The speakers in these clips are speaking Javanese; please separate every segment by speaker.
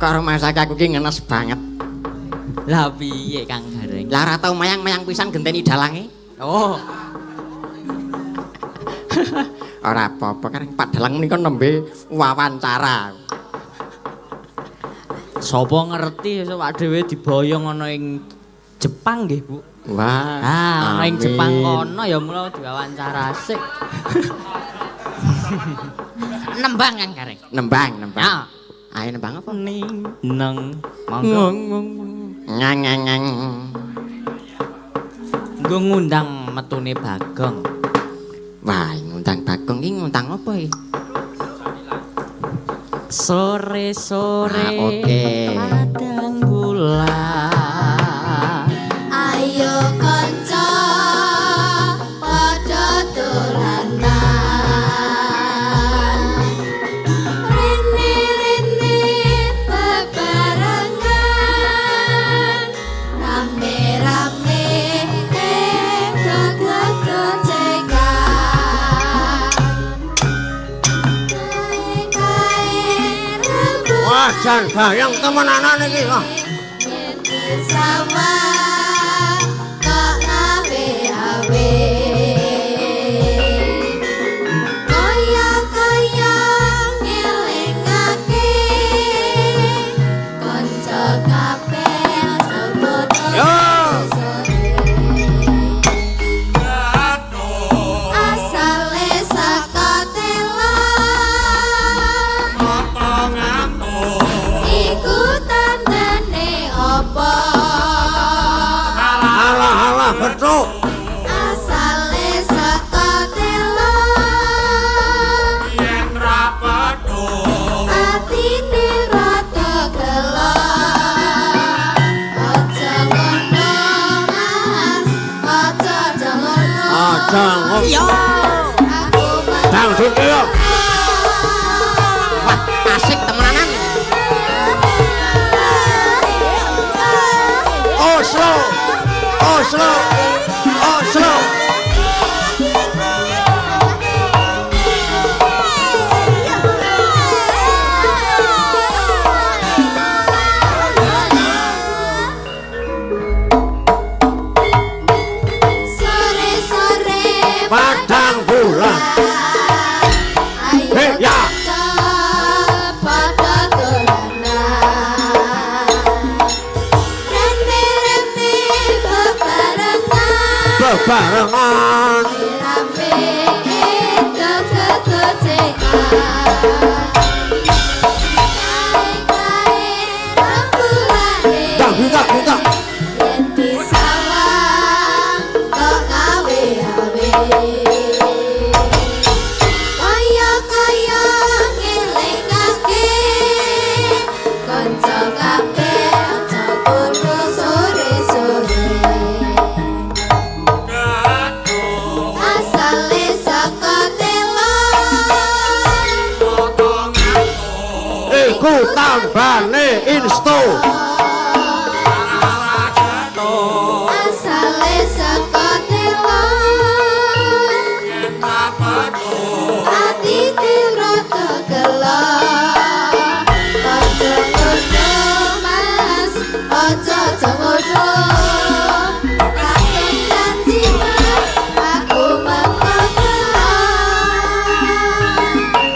Speaker 1: Kok rumah aku ki ngenes banget.
Speaker 2: Lah piye Kang Gareng?
Speaker 1: Lah ora tau mayang-mayang pisan genteni dalange.
Speaker 2: Oh.
Speaker 1: Ora apa-apa kan Pak Dalang menika nembe wawancara.
Speaker 2: Sapa ngerti iso awak dhewe diboyong ana ing Jepang nggih, Bu.
Speaker 1: Wah.
Speaker 2: Ah, ana ing Jepang kono ya mula diwawancara sik. Nembang Kang Gareng.
Speaker 1: Nembang, nembang.
Speaker 2: Ya.
Speaker 1: Ayo nembang apa?
Speaker 2: Ning neng monggo.
Speaker 1: Ngang ngang ngang.
Speaker 2: Nggo ngundang metune Bagong.
Speaker 1: Wah, ngundang Bagong iki ngundang apa iki?
Speaker 2: Sore-sore.
Speaker 1: Ah, oke.
Speaker 2: Padang bulan.
Speaker 3: Ayo kanca padha dolanan. Rene-rene bebarengan. Rame-rame gocekan. Kae-kae
Speaker 4: Wah, jan bayang temenanan iki. Wah.
Speaker 3: Yen sawah kok awe-awe. Kaya-kaya ngelingake kanca kabeh aja padha
Speaker 4: Yo.
Speaker 3: sore. Asale saka tela iku tandane apa?
Speaker 4: Alah alah betul.
Speaker 3: Asale saka tela
Speaker 5: Yen ra petuk
Speaker 3: atine rada gelo. Aja ngono Mas, aja ngono.
Speaker 4: Aja ngono.
Speaker 2: Yo.
Speaker 3: Aku
Speaker 4: Dangdut yo.
Speaker 1: Wah, asik temenanan.
Speaker 4: Oslo. Oslo. Oslo.
Speaker 3: Sore-sore
Speaker 4: Padang bulan.
Speaker 3: Ayo
Speaker 4: Hei, ya.
Speaker 3: kanca padha dolanan. Rene-rene bebarengan.
Speaker 4: Bebarengan.
Speaker 3: Rame gocekan. Kae-kae rembulane.
Speaker 4: Dah, buka, buka.
Speaker 3: Yen disawang kok awe-awe. Kaya-kaya ngelingake kanca kabeh aja padha sore-sore.
Speaker 5: Gaduh
Speaker 3: Asale saka tela
Speaker 5: potong aku
Speaker 4: Iku tambane insto.
Speaker 5: Ala gaduh
Speaker 3: Asale saka tela
Speaker 5: yen ra petuk
Speaker 3: atine rada gelo. Aja ngono Mas, aja ngono. Kadung janji Mas, aku mengko gelo.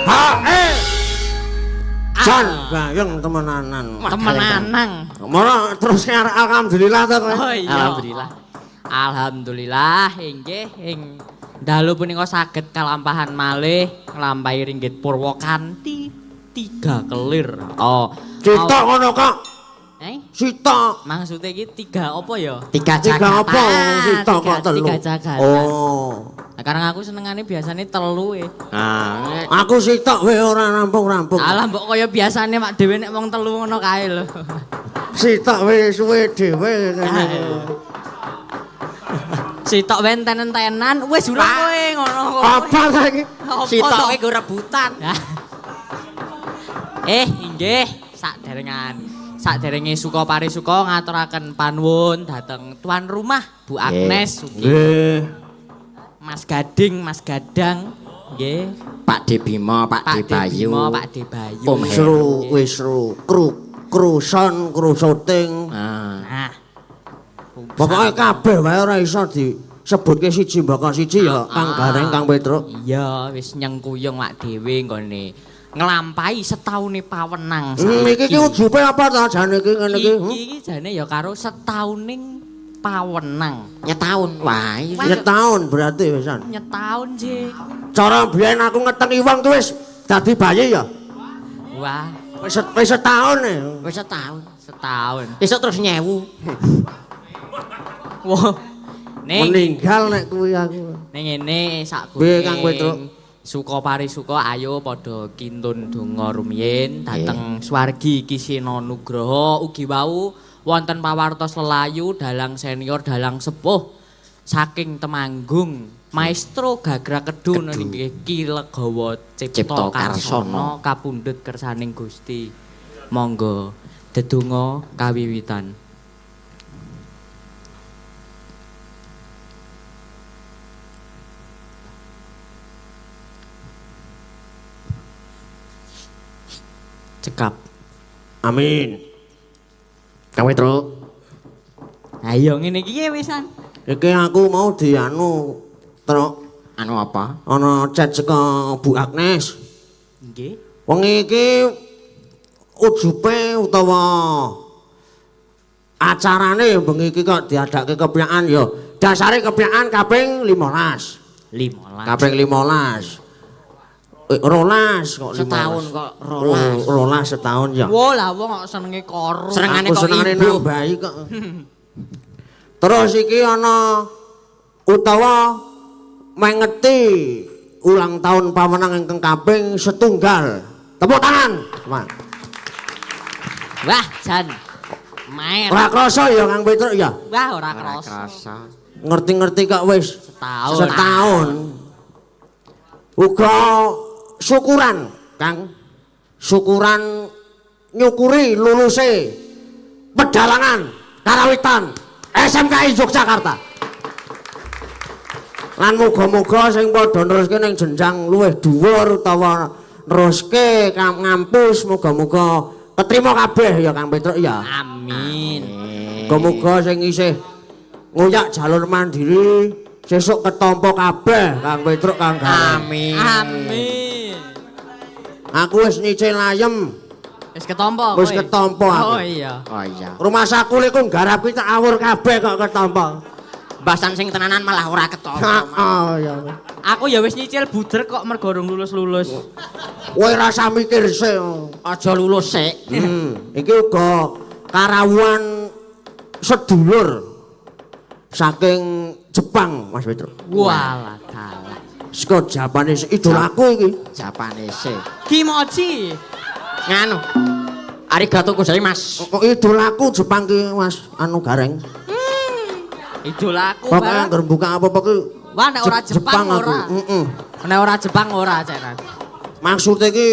Speaker 4: HE. Jan bayang temenanan.
Speaker 2: Temenanan.
Speaker 4: Moro terus ngarep alhamdulillah to kowe.
Speaker 2: Oh iya.
Speaker 1: Alhamdulillah.
Speaker 2: Alhamdulillah inggih ing dalu punika saged kalampahan malih nglampahi ringgit purwa kanthi 3 kelir. Oh.
Speaker 4: Sitok ngono kok.
Speaker 2: Eh?
Speaker 4: Sitok.
Speaker 2: Maksudnya iki 3 apa ya?
Speaker 1: Tiga
Speaker 4: Tiga
Speaker 1: jagatan.
Speaker 4: apa? Sitok kok telu.
Speaker 2: 3 jagatan.
Speaker 4: Oh.
Speaker 2: Nah, karena aku senengane biasane 3 e.
Speaker 1: Nah,
Speaker 4: Aku sitok wae ora rampung-rampung.
Speaker 2: Alah mbok kaya biasane mak dhewe nek wong 3 ngono kae lho.
Speaker 4: Sitok wae suwe dhewe.
Speaker 2: Sitok wae enten-entenan, wis urung kowe ngono.
Speaker 4: Apa ta iki?
Speaker 2: Apa
Speaker 1: sitok
Speaker 2: to?
Speaker 1: kowe nggo rebutan.
Speaker 2: Inggih, sakderengan. Sakderenge suka parisuka ngaturaken panuwun dhateng tuan rumah Bu Agnes ugi
Speaker 4: Nggih.
Speaker 2: Mas Gading, Mas Gadang, nggih.
Speaker 1: Pak D Bimo, Pak
Speaker 2: Pak
Speaker 1: D
Speaker 2: D
Speaker 1: Bayu.
Speaker 2: Bimo, Pak D Bayu.
Speaker 1: Om Heru.
Speaker 4: Seru wis seru. Kru Kru sound, kru syuting.
Speaker 1: Nah.
Speaker 2: Nah.
Speaker 4: Pokoke kabeh wae ora iso disebutke siji mbaka siji ya Kang Gareng, Kang Petruk.
Speaker 2: Iya, wis nyengkuyung wak dhewe nggone nglampahi setaune pawenang
Speaker 4: Iki ki ujube apa ta jane iki ngene iki?
Speaker 2: Iki iki jane ya karo setauning pawenang.
Speaker 1: Nyetaun. Wah, iya.
Speaker 4: Nyetaun berarti wisan.
Speaker 2: Nyetaun sih.
Speaker 4: Cara biyen aku ngetengi wong ki wis dadi bayi ya.
Speaker 2: Wah,
Speaker 4: Wis wis setahun e.
Speaker 1: Wis setahun.
Speaker 2: Setahun.
Speaker 1: Esuk terus nyewu.
Speaker 2: Wah. Ning
Speaker 4: Meninggal nek kuwi aku.
Speaker 2: ning ngene sak
Speaker 4: Piye, Kang Petruk?
Speaker 2: Suka parisuka ayo padha kintun donga rumiyin dhateng swargi Ki Sena Nugraha ugi wau wonten pawartos lelayu dalang senior dalang sepuh saking Temanggung Maestro Gagra Kedu niki Ki Legawa Cipta
Speaker 1: Cipta
Speaker 2: Karsana
Speaker 1: Karsana.
Speaker 2: Kapundhut kersaning Gusti. Monggo dedonga kawiwitan. Cekap.
Speaker 4: Amin.
Speaker 1: Kang Petruk.
Speaker 2: Ayo ngene iki wisan.
Speaker 4: Iki aku mau dianu Truk.
Speaker 1: Anu apa?
Speaker 4: Ana chat saka Bu Agnes.
Speaker 2: Nggih.
Speaker 4: Wengi iki ujube utawa acarane bengi iki kok diadake kepyakan ya. Dasare kepyakan kaping 15.
Speaker 2: 15.
Speaker 4: Kaping 15. Rolas kok 15.
Speaker 1: Setahun kok rolas.
Speaker 4: Oh, rolas setahun ya.
Speaker 2: Wah lah wong kok senenge koru.
Speaker 1: Senengane
Speaker 4: Aku
Speaker 1: kok
Speaker 4: senengane
Speaker 1: imbuh.
Speaker 4: nambahi kok. Terus iki ana utawa mengeti ulang tahun pawenang ingkang kaping setunggal. Tepuk tangan. Wah.
Speaker 2: Wah, jan. Maer.
Speaker 4: Ora krasa ya Kang Petruk ya.
Speaker 2: Wah, ora
Speaker 1: Ora
Speaker 2: krasa.
Speaker 1: krasa.
Speaker 4: Ngerti-ngerti kok wis
Speaker 2: Setahun.
Speaker 4: setahun. Uga syukuran, Kang. Syukuran nyukuri luluse pedalangan Karawitan SMKI Yogyakarta. Lan muga-muga sing padha neruske ning jenjang luwih dhuwur utawa neruske ngampus muga-muga ketrima kabeh ya Kang Petruk ya.
Speaker 2: Amin.
Speaker 4: Muga-muga sing isih ngoyak jalur mandiri sesuk ketampa kabeh Kang Petruk Kang Gareng.
Speaker 1: Amin.
Speaker 2: Amin.
Speaker 4: Aku wis nyicil ayem,
Speaker 2: Wis ketampa
Speaker 4: wis
Speaker 2: kowe?
Speaker 4: ketampa aku.
Speaker 2: Oh iya.
Speaker 1: Oh iya.
Speaker 4: Rumah saku iku nggarap ki tak awur kabeh kok ketampa.
Speaker 1: Basan sing tenanan malah ora ketampa.
Speaker 4: Heeh ya.
Speaker 2: Aku ya wis nyicil budrek kok mergo urung lulus-lulus.
Speaker 4: Kowe rasa mikir sik.
Speaker 1: Aja lulus sik.
Speaker 4: Iki uga karawuan sedulur saking Jepang Mas Petruk.
Speaker 2: Walah dalah.
Speaker 4: Saka Japanese idolaku iki.
Speaker 1: Japanese.
Speaker 2: Kimochi.
Speaker 1: Nganu. Arigato gozaimasu.
Speaker 4: Kok idolaku Jepang ki Mas anu Gareng.
Speaker 2: Idolaku
Speaker 4: Pokoke
Speaker 2: barang.
Speaker 4: angger buka apa-apa ki
Speaker 2: Wah nek ora Jepang
Speaker 4: aku.
Speaker 2: ora.
Speaker 4: Heeh.
Speaker 2: Nek ora Jepang ora cenan.
Speaker 4: Maksudnya ki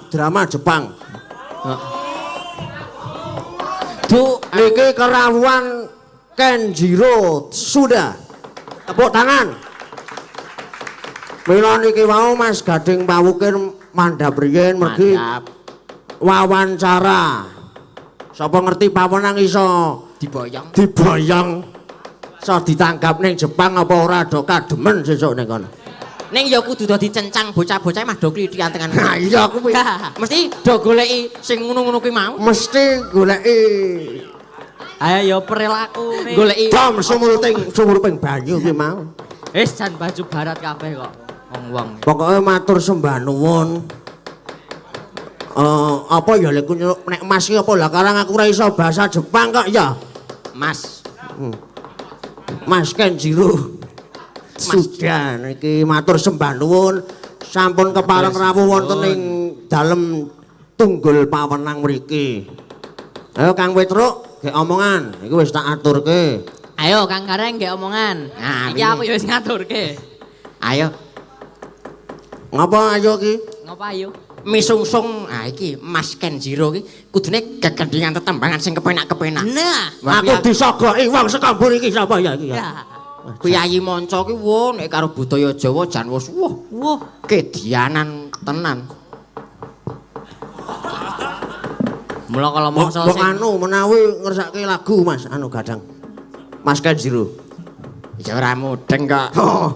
Speaker 4: drama Jepang.
Speaker 1: Du
Speaker 4: Niki kerawuan Kenjiro Tsuda. Tepuk tangan. Mila niki wau Mas Gading Pawukir mandhap riyin mergi
Speaker 1: Mandhap.
Speaker 4: wawancara. Sapa ngerti pawenang iso
Speaker 1: Diboyong.
Speaker 4: diboyong iso ditanggap ning Jepang apa ora do kademen sesuk ning kono.
Speaker 1: Ning ya kudu do dicencang bocah-bocah mah do klithikan tekan.
Speaker 4: Nah iya kuwi
Speaker 1: Mesti do goleki sing ngono-ngono kuwi mau.
Speaker 4: mesti goleki
Speaker 2: Ayo ya perilaku.
Speaker 1: Goleki
Speaker 4: dom sumuruping sumuruping banyu kuwi mau.
Speaker 2: Wis jan baju barat kabeh kok. Wong-wong.
Speaker 4: Pokoke matur sembah nuwun. Apa ya lek nek Mas ki apa lah karang aku ora iso bahasa Jepang kok ya.
Speaker 1: Mas.
Speaker 4: Mas Kenjiro. Sudah niki matur sembah nuwun sampun kepareng rawuh wonten ing dalem Tunggul Pawenang mriki. Ayo Kang Petruk, gek omongan. Iki wis tak aturke.
Speaker 2: Ayo Kang Gareng gek omongan.
Speaker 1: Nah,
Speaker 2: iki
Speaker 1: piye?
Speaker 2: aku ya wis ngaturke.
Speaker 1: Ayo
Speaker 4: Ngapa ayo ki?
Speaker 2: Ngopo ayo?
Speaker 1: misungsung. Ah iki Mas Kenjiro iki kudune gegendingan tetembangan sing kepenak-kepenak.
Speaker 2: Nah.
Speaker 1: Wah,
Speaker 4: Aku disogoki wong saka mburi iki sapa ya iki ya.
Speaker 2: Ya.
Speaker 1: Priyayi manca ki wo nek karo budaya Jawa jan wis wah
Speaker 2: Wah,
Speaker 1: kedianan tenan.
Speaker 2: Mula kalau
Speaker 4: Mbok
Speaker 2: mangsa
Speaker 4: mbok
Speaker 2: sing
Speaker 4: anu menawi ngersake lagu Mas anu Gadang. Mas Kenjiro.
Speaker 1: Ya ora mudeng kok.
Speaker 4: Oh.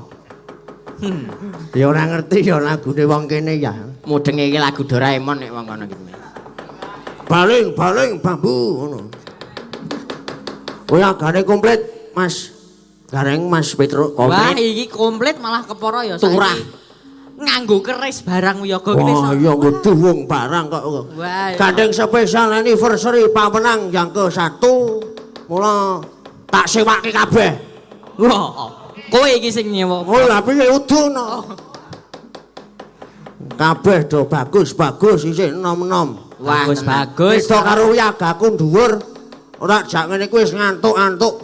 Speaker 4: Ya ora ngerti ya lagune wong kene ya.
Speaker 1: Mudenge iki lagu Doraemon nek wong kono iki.
Speaker 4: Baling-baling bambu ngono. Oh ya gane komplit Mas. Gareng Mas Petro
Speaker 2: Wah,
Speaker 4: komplit.
Speaker 2: iki komplit malah kepara ya
Speaker 1: Turah.
Speaker 2: saiki. Nganggo keris barang wiyaga iki
Speaker 4: Wah, iya kudu wong barang kok.
Speaker 2: Wah, iya.
Speaker 4: Gandeng spesial anniversary Pawenang yang ke-1 mula tak sewake kabeh.
Speaker 2: Wah, kowe iki sing nyewa.
Speaker 4: Oh, lha piye udu no. Kabeh do bagus-bagus isih enom-enom.
Speaker 1: Wah,
Speaker 2: Bagus,
Speaker 1: tenan.
Speaker 2: bagus.
Speaker 4: Beda karo yagaku dhuwur. Ora jak ngene kuwi wis ngantuk-antuk.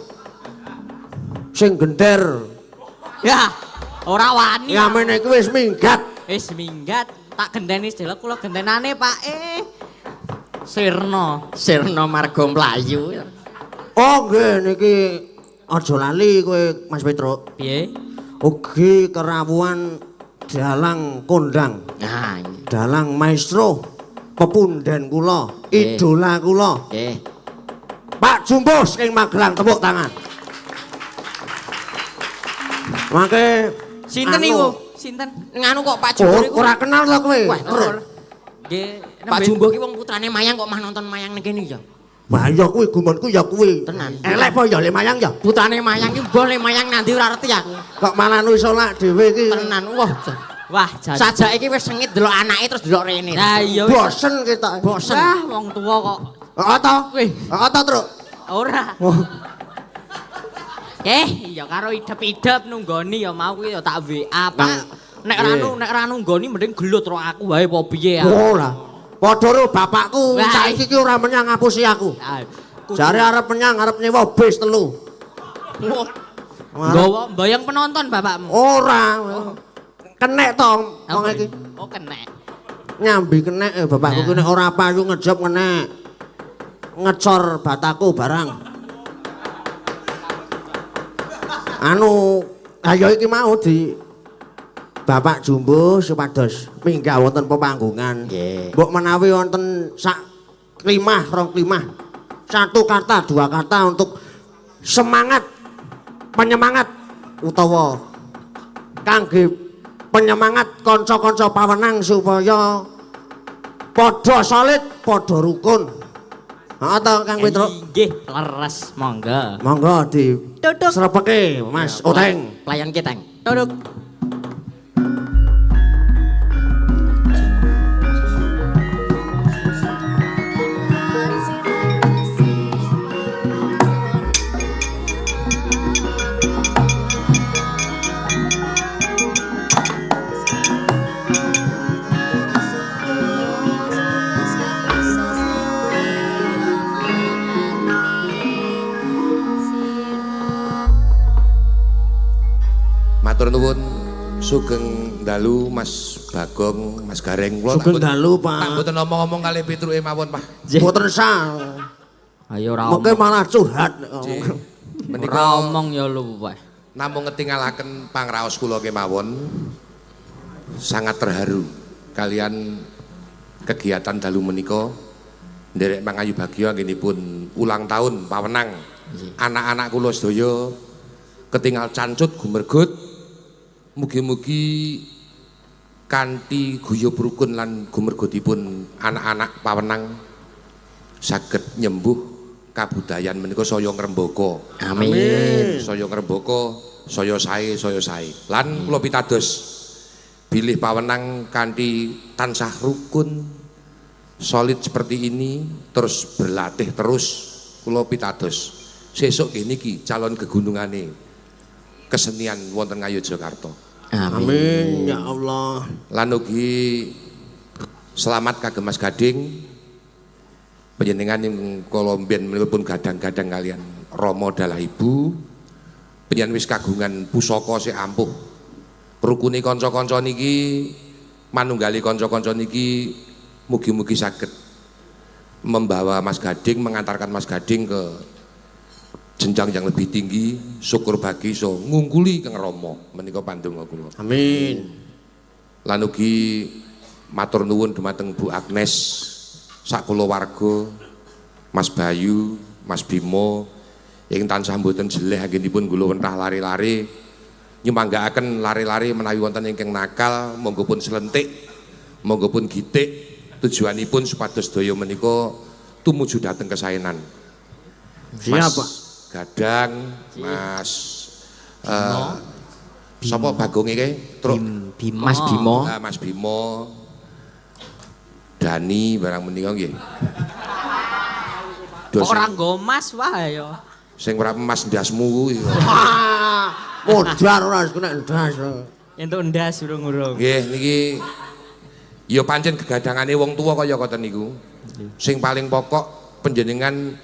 Speaker 4: Sing genter.
Speaker 2: Ya, ora wani.
Speaker 4: Ya mene kuwi wis minggat.
Speaker 2: Wis minggat, tak genteni sedelok kula gentenane, Pak. Sirna.
Speaker 1: Sirna marga mlayu.
Speaker 4: Oh nggih niki aja lali kowe Mas Petro.
Speaker 2: Piye?
Speaker 4: Ugi kerawuhan dalang kondang,
Speaker 1: Nah, iki.
Speaker 4: dalang maestro pepunden kula,
Speaker 1: Nggih.
Speaker 4: idola kula.
Speaker 1: Nggih.
Speaker 4: Pak Jumbo saking Magelang tepuk tangan. Mangke
Speaker 2: Sinten
Speaker 4: anu,
Speaker 2: niku? Sinten?
Speaker 1: Nganu kok Pak Jumbo
Speaker 4: Oh,
Speaker 1: niku.
Speaker 4: ora kenal to kowe.
Speaker 1: Wah,
Speaker 4: Terus.
Speaker 2: Nggih,
Speaker 1: Pak Jumbo ki wong putrane Mayang kok mah nonton Mayang ning kene ya.
Speaker 4: Wah, ya kuwi gumunku ya kuwi.
Speaker 1: Tenan.
Speaker 4: Elek apa ya le Mayang ya?
Speaker 1: Putrane Mayang ki mbah le Mayang nanti ora ngerti aku.
Speaker 4: Kok malah nu iso lak dhewe iki.
Speaker 1: Tenan wah.
Speaker 2: Wah, jan.
Speaker 1: Sajake iki wis sengit delok anake terus delok rene.
Speaker 2: Lah iya wis.
Speaker 4: Bosen kita.
Speaker 1: Bosen.
Speaker 2: Wah, wong tuwa kok.
Speaker 4: Heeh to?
Speaker 2: Wih.
Speaker 4: Heeh to, Truk?
Speaker 2: Ora.
Speaker 4: Oh.
Speaker 2: Eh, ya karo idep-idep nunggoni ya mau kuwi ya tak WA, Pak. Nek ora
Speaker 4: Nggih.
Speaker 2: nek ora nunggoni mending gelut ro aku wae apa piye ya.
Speaker 4: Oh lah. Padha ro bapakku
Speaker 2: Wah.
Speaker 4: saiki ki ora menyang ngapusi aku.
Speaker 2: Ah, kudu-
Speaker 4: Jare arep menyang arep nyewa bis telu.
Speaker 2: Nggawa mbayang penonton bapakmu.
Speaker 4: Ora. Kenek to wong iki.
Speaker 2: Oh, kenek.
Speaker 4: Nyambi kenek bapakku ki nek ora payu ngejob kenek. Ngecor bataku barang. Anu, ayo iki mau di Bapak Jumbo supados minggah wonten pepanggungan.
Speaker 1: Nggih.
Speaker 4: Mbok menawi wonten sak klimah, rong klimah. Satu kata, dua kata untuk semangat penyemangat utawa kangge penyemangat kanca-kanca pawenang supaya padha solid, padha rukun. Heeh to Kang Petro?
Speaker 2: Nggih, leres monggo.
Speaker 4: Monggo di
Speaker 2: Duduk.
Speaker 4: srepeke Mas Oteng.
Speaker 1: Pelayan kita.
Speaker 2: Duduk.
Speaker 6: Matur nuwun sugeng dalu Mas Bagong, Mas Gareng kula.
Speaker 4: Sugeng dalu, Pak.
Speaker 6: Tak mboten omong-omong kalih Petruke mawon, Pak.
Speaker 4: Mboten sah.
Speaker 2: Ayo ora
Speaker 4: Mengke
Speaker 2: omong.
Speaker 4: malah curhat.
Speaker 6: Nggih.
Speaker 2: Ora
Speaker 6: Menika
Speaker 2: omong ya luweh.
Speaker 6: namung ngetingalaken pangraos kula kemawon sangat terharu kalian kegiatan dalu menika nderek mangayu bagya anggenipun ulang tahun pawenang anak-anak kula sedaya ketingal cancut gumergut mugi-mugi kanthi guyub rukun lan gumergutipun anak-anak pawenang saged nyembuh kabudayan menika saya ngrembaka.
Speaker 1: Amin.
Speaker 6: Saya ngrembaka, saya sae, saya sae. Lan kula pitados bilih pawenang kanthi tansah rukun solid seperti ini terus berlatih terus kula pitados sesuk nggih niki calon kegunungane kesenian wonten Ngayogyakarta.
Speaker 4: Amin ya Allah.
Speaker 6: Lan ugi selamat kagem Mas Gading panjenengan ing kala mbiyen menika pun gadang-gadang kalian Rama dalah Ibu panjenengan wis kagungan pusaka sik ampuh rukune kanca-kanca niki manunggali kanca-kanca niki mugi-mugi saged membawa Mas Gading, mengantarkan Mas Gading ke jenjang yang lebih tinggi, syukur bagi iso ngungkuli Kang Rama menika pandonga kula.
Speaker 4: Amin.
Speaker 6: Lan ugi matur nuwun dumateng Bu Agnes sak kulawarga Mas Bayu, Mas Bimo ing tansah mboten jeleh anggenipun kula wentah lari-lari nyumanggaaken lari-lari menawi wonten ingkang nakal monggo pun selentik, monggo pun gitik, tujuanipun supados sedaya menika tumuju dhateng kesaenan.
Speaker 4: Siap,
Speaker 6: Mas
Speaker 4: Pak.
Speaker 6: Gadang, Mas sapa Bagong iki? Truk
Speaker 2: Bimo.
Speaker 1: Mas Bimo.
Speaker 6: Ah, Mas Bimo. Dani barang menika nggih.
Speaker 2: Kok ora nggo mas wae ya.
Speaker 6: Sing ora emas ndasmu kuwi.
Speaker 4: Wah, modar ora kena ndas.
Speaker 2: Entuk ndas urung-urung.
Speaker 6: Nggih niki ya pancen gegadangane wong tuwa kaya ngoten niku. Sing paling pokok panjenengan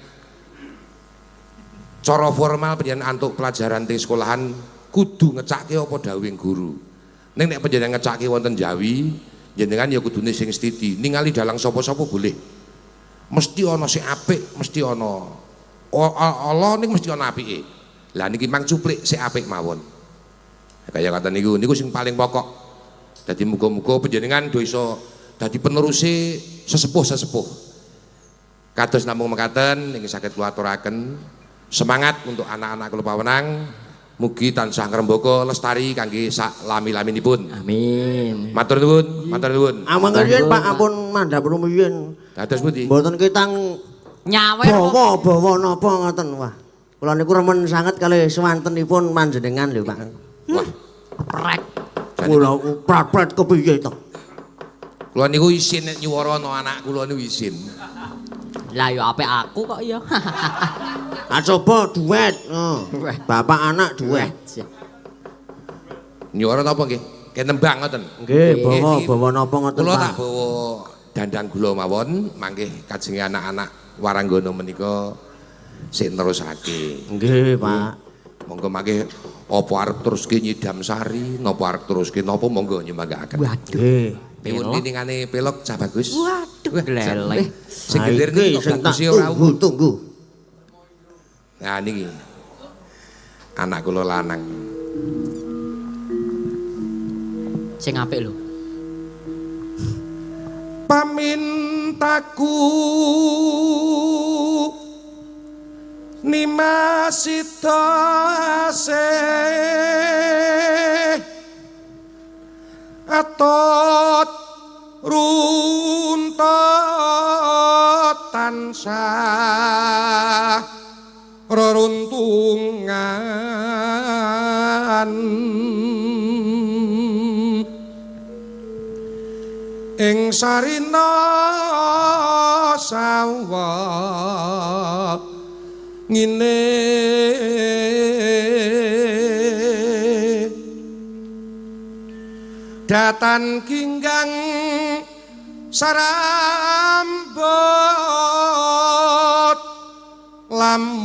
Speaker 6: cara formal panjenengan antuk pelajaran teng sekolahan kudu ngecake apa dawuhing guru. Ning nek panjenengan ngecake wonten Jawi, jenengan ya kudune sing setiti. Ningali dalang sapa-sapa boleh. Mesti ana sing apik, mesti ana ala ning mesti ana apike. Lah niki mang cuplik sing apik mawon. Kaya kata niku, niku sing paling pokok. Dadi muga-muga panjenengan do iso dadi peneruse sesepuh-sesepuh. Kados namung mekaten ingkang saged kula aturaken, semangat untuk anak-anak kula pawenang, mugi tansah ngrembaka lestari kangge sak lami-laminipun.
Speaker 1: Amin.
Speaker 6: Matur nuwun, matur nuwun.
Speaker 4: Amang riyen Pak ampun mandhap rumiyin.
Speaker 6: Dados pundi?
Speaker 4: Mboten ketang
Speaker 2: Nyawer kok.
Speaker 4: bawa-bawa napa ngoten wah. Kula niku remen sanget kalih swantenipun panjenengan lho Pak.
Speaker 6: Wah,
Speaker 2: Prek.
Speaker 4: Kula prat-prat kepiye to?
Speaker 6: Kula niku isin nek nyuwara ana anak kula niku isin.
Speaker 2: Lah yo apik aku kok ya.
Speaker 4: Ah coba duet. Oh. Bapak anak duet.
Speaker 6: Nyuwara napa nggih? Nggih nembang ngoten.
Speaker 4: Nggih, bawa
Speaker 6: Nggih,
Speaker 4: bawa napa ngoten
Speaker 6: Kula
Speaker 4: Pak.
Speaker 6: tak bawa dandang gula mawon mangke kajenge anak-anak Waranggono menika sik nerusake.
Speaker 4: Nggih, Pak.
Speaker 6: Monggo mangke apa arep teruske nyidam sari, napa arep teruske napa monggo nyumanggaaken.
Speaker 2: Waduh.
Speaker 4: Nggih.
Speaker 6: Nyuwun piningane pelok cah bagus.
Speaker 2: Waduh, gleleng.
Speaker 6: Sing gelir niki kok
Speaker 4: sing tak
Speaker 6: bagus ora
Speaker 4: tunggu, tunggu.
Speaker 6: Nah niki. Anak kula lanang.
Speaker 2: Sing apik lho.
Speaker 6: Pamintaku Nimas sida asih atot runtut tansah reruntungan ing sarina sawah ngene datan ginggang sarambut lamun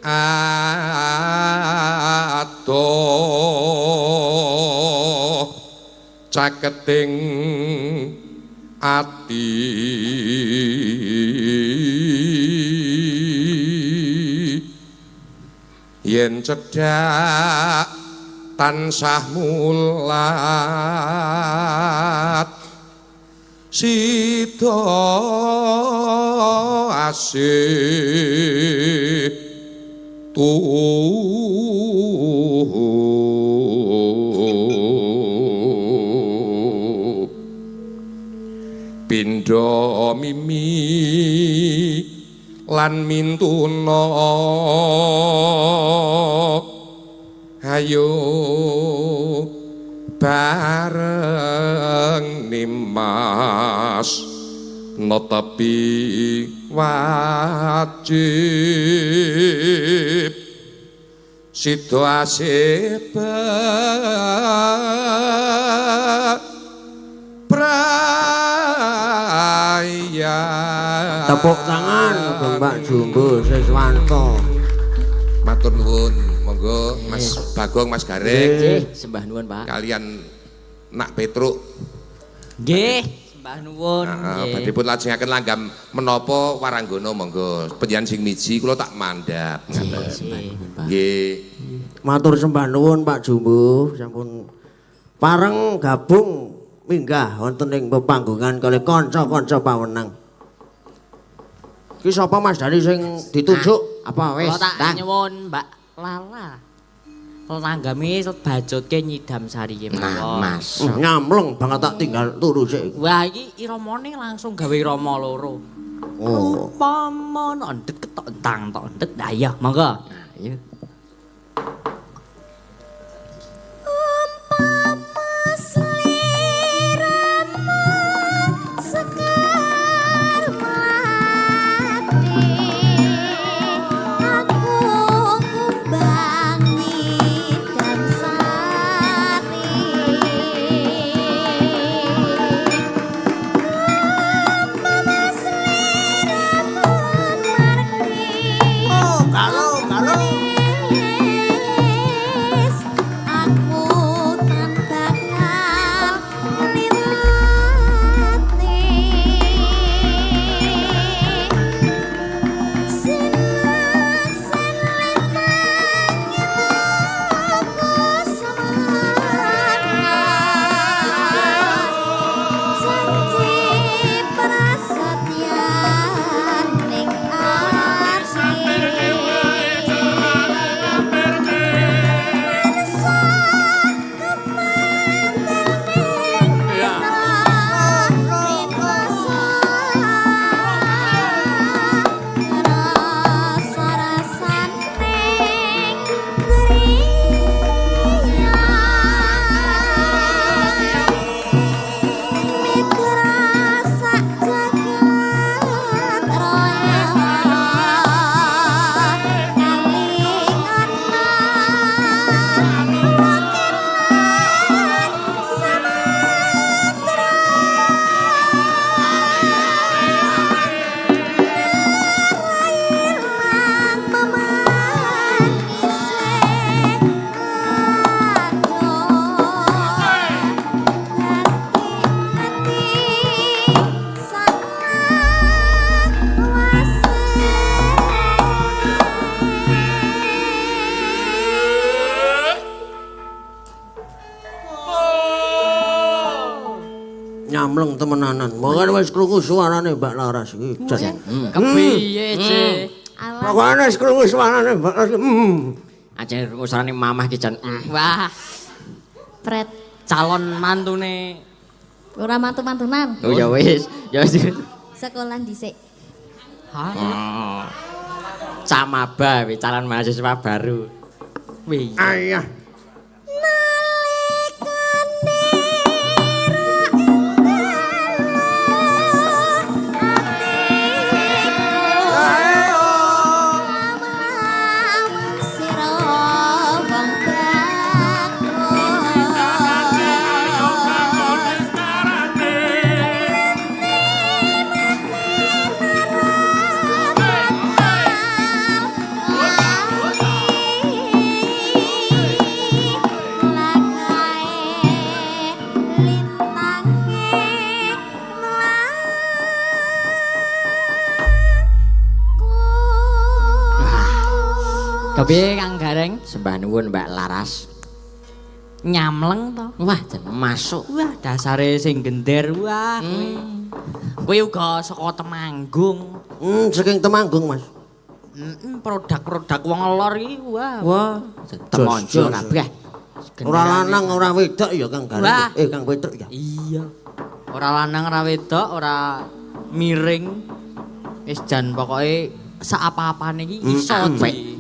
Speaker 6: adoh caketing ati yen cedhak tansah mulat sida asih tuhu pindha mimi lan mintuna ayo bareng nimas netepi wajib sida asih praya.
Speaker 4: Tepuk tangan Pak Jumbo Siswanto.
Speaker 6: Matur nuwun, monggo Mas Bagong, Mas Gareng.
Speaker 1: Nggih, sembah nuwun, Pak.
Speaker 6: Kalian Nak Petruk.
Speaker 2: Nggih, sembah nuwun.
Speaker 6: Badhe pun lajengaken langgam menapa Waranggono monggo. Panjenengan sing miji kula tak mandhap.
Speaker 1: Nggih, sembah nuwun, Pak.
Speaker 6: Nggih.
Speaker 4: Matur sembah nuwun Pak Jumbo, sampun pareng gabung Minggah wonten ing pepanggungan kalih kanca-kanca pawenang. Iki sapa Mas Dani sing ditunjuk?
Speaker 1: Apa wis?
Speaker 2: Kula tak nyuwun Mbak Lala. Langgame bajutke nyidam sari
Speaker 1: Nah,
Speaker 2: kemawon.
Speaker 1: Mas.
Speaker 4: Nyamleng banget tak tinggal turu sik.
Speaker 2: Wah, iki iramane langsung gawe irama loro.
Speaker 4: Oh.
Speaker 2: Upama endet ketok entang tok endet. Lah iya, monggo.
Speaker 1: Ayo.
Speaker 3: Umpama sliramu sekar melati, aku kumbang nyidam sari. Umpama sliramu margi,
Speaker 4: Oh, kalau kalau
Speaker 3: aku tan bakal ngliwati. Sinak senlintang aku semarang, janji prasetyan ning ati.
Speaker 4: Nyamleng temenanan. Monggo wis krungu suarane Mbak Laras iki. Jan.
Speaker 2: Kepiye, Ce?
Speaker 4: Pokokane wis krungu suarane Mbak Laras.
Speaker 1: Ajane usarane mamah ki jan.
Speaker 2: Wah,
Speaker 3: Pret,
Speaker 2: calon mantune.
Speaker 3: ora mantu-mantunan.
Speaker 1: Oh ya wis, ya wis.
Speaker 3: Sekolah dhisik.
Speaker 2: Hah?
Speaker 1: Camaba wis calon mahasiswa baru.
Speaker 2: Wih.
Speaker 4: Ayah.
Speaker 3: Nalikane ra ing dalu atiku lamun sira wong bagus.
Speaker 2: Kepiye Kang Gareng?
Speaker 1: Sembah nuwun Mbak Laras.
Speaker 2: Nyamleng to?
Speaker 1: Wah, jan masuk.
Speaker 2: Wah, dasare sing gender wah kowe. Kowe uga saka Temanggung.
Speaker 4: Saking Temanggung, Mas.
Speaker 2: Produk-produk wong lor iki wah.
Speaker 1: Wah, temonjo
Speaker 4: Jos, jos.
Speaker 1: kabeh.
Speaker 4: Ora lanang ora wedok ya Kang Gareng.
Speaker 2: Wah.
Speaker 4: Kang Petruk ya.
Speaker 2: Iya. Ora lanang ora wedok, ora miring. Wis jan pokoke saapa-apane iki iso di.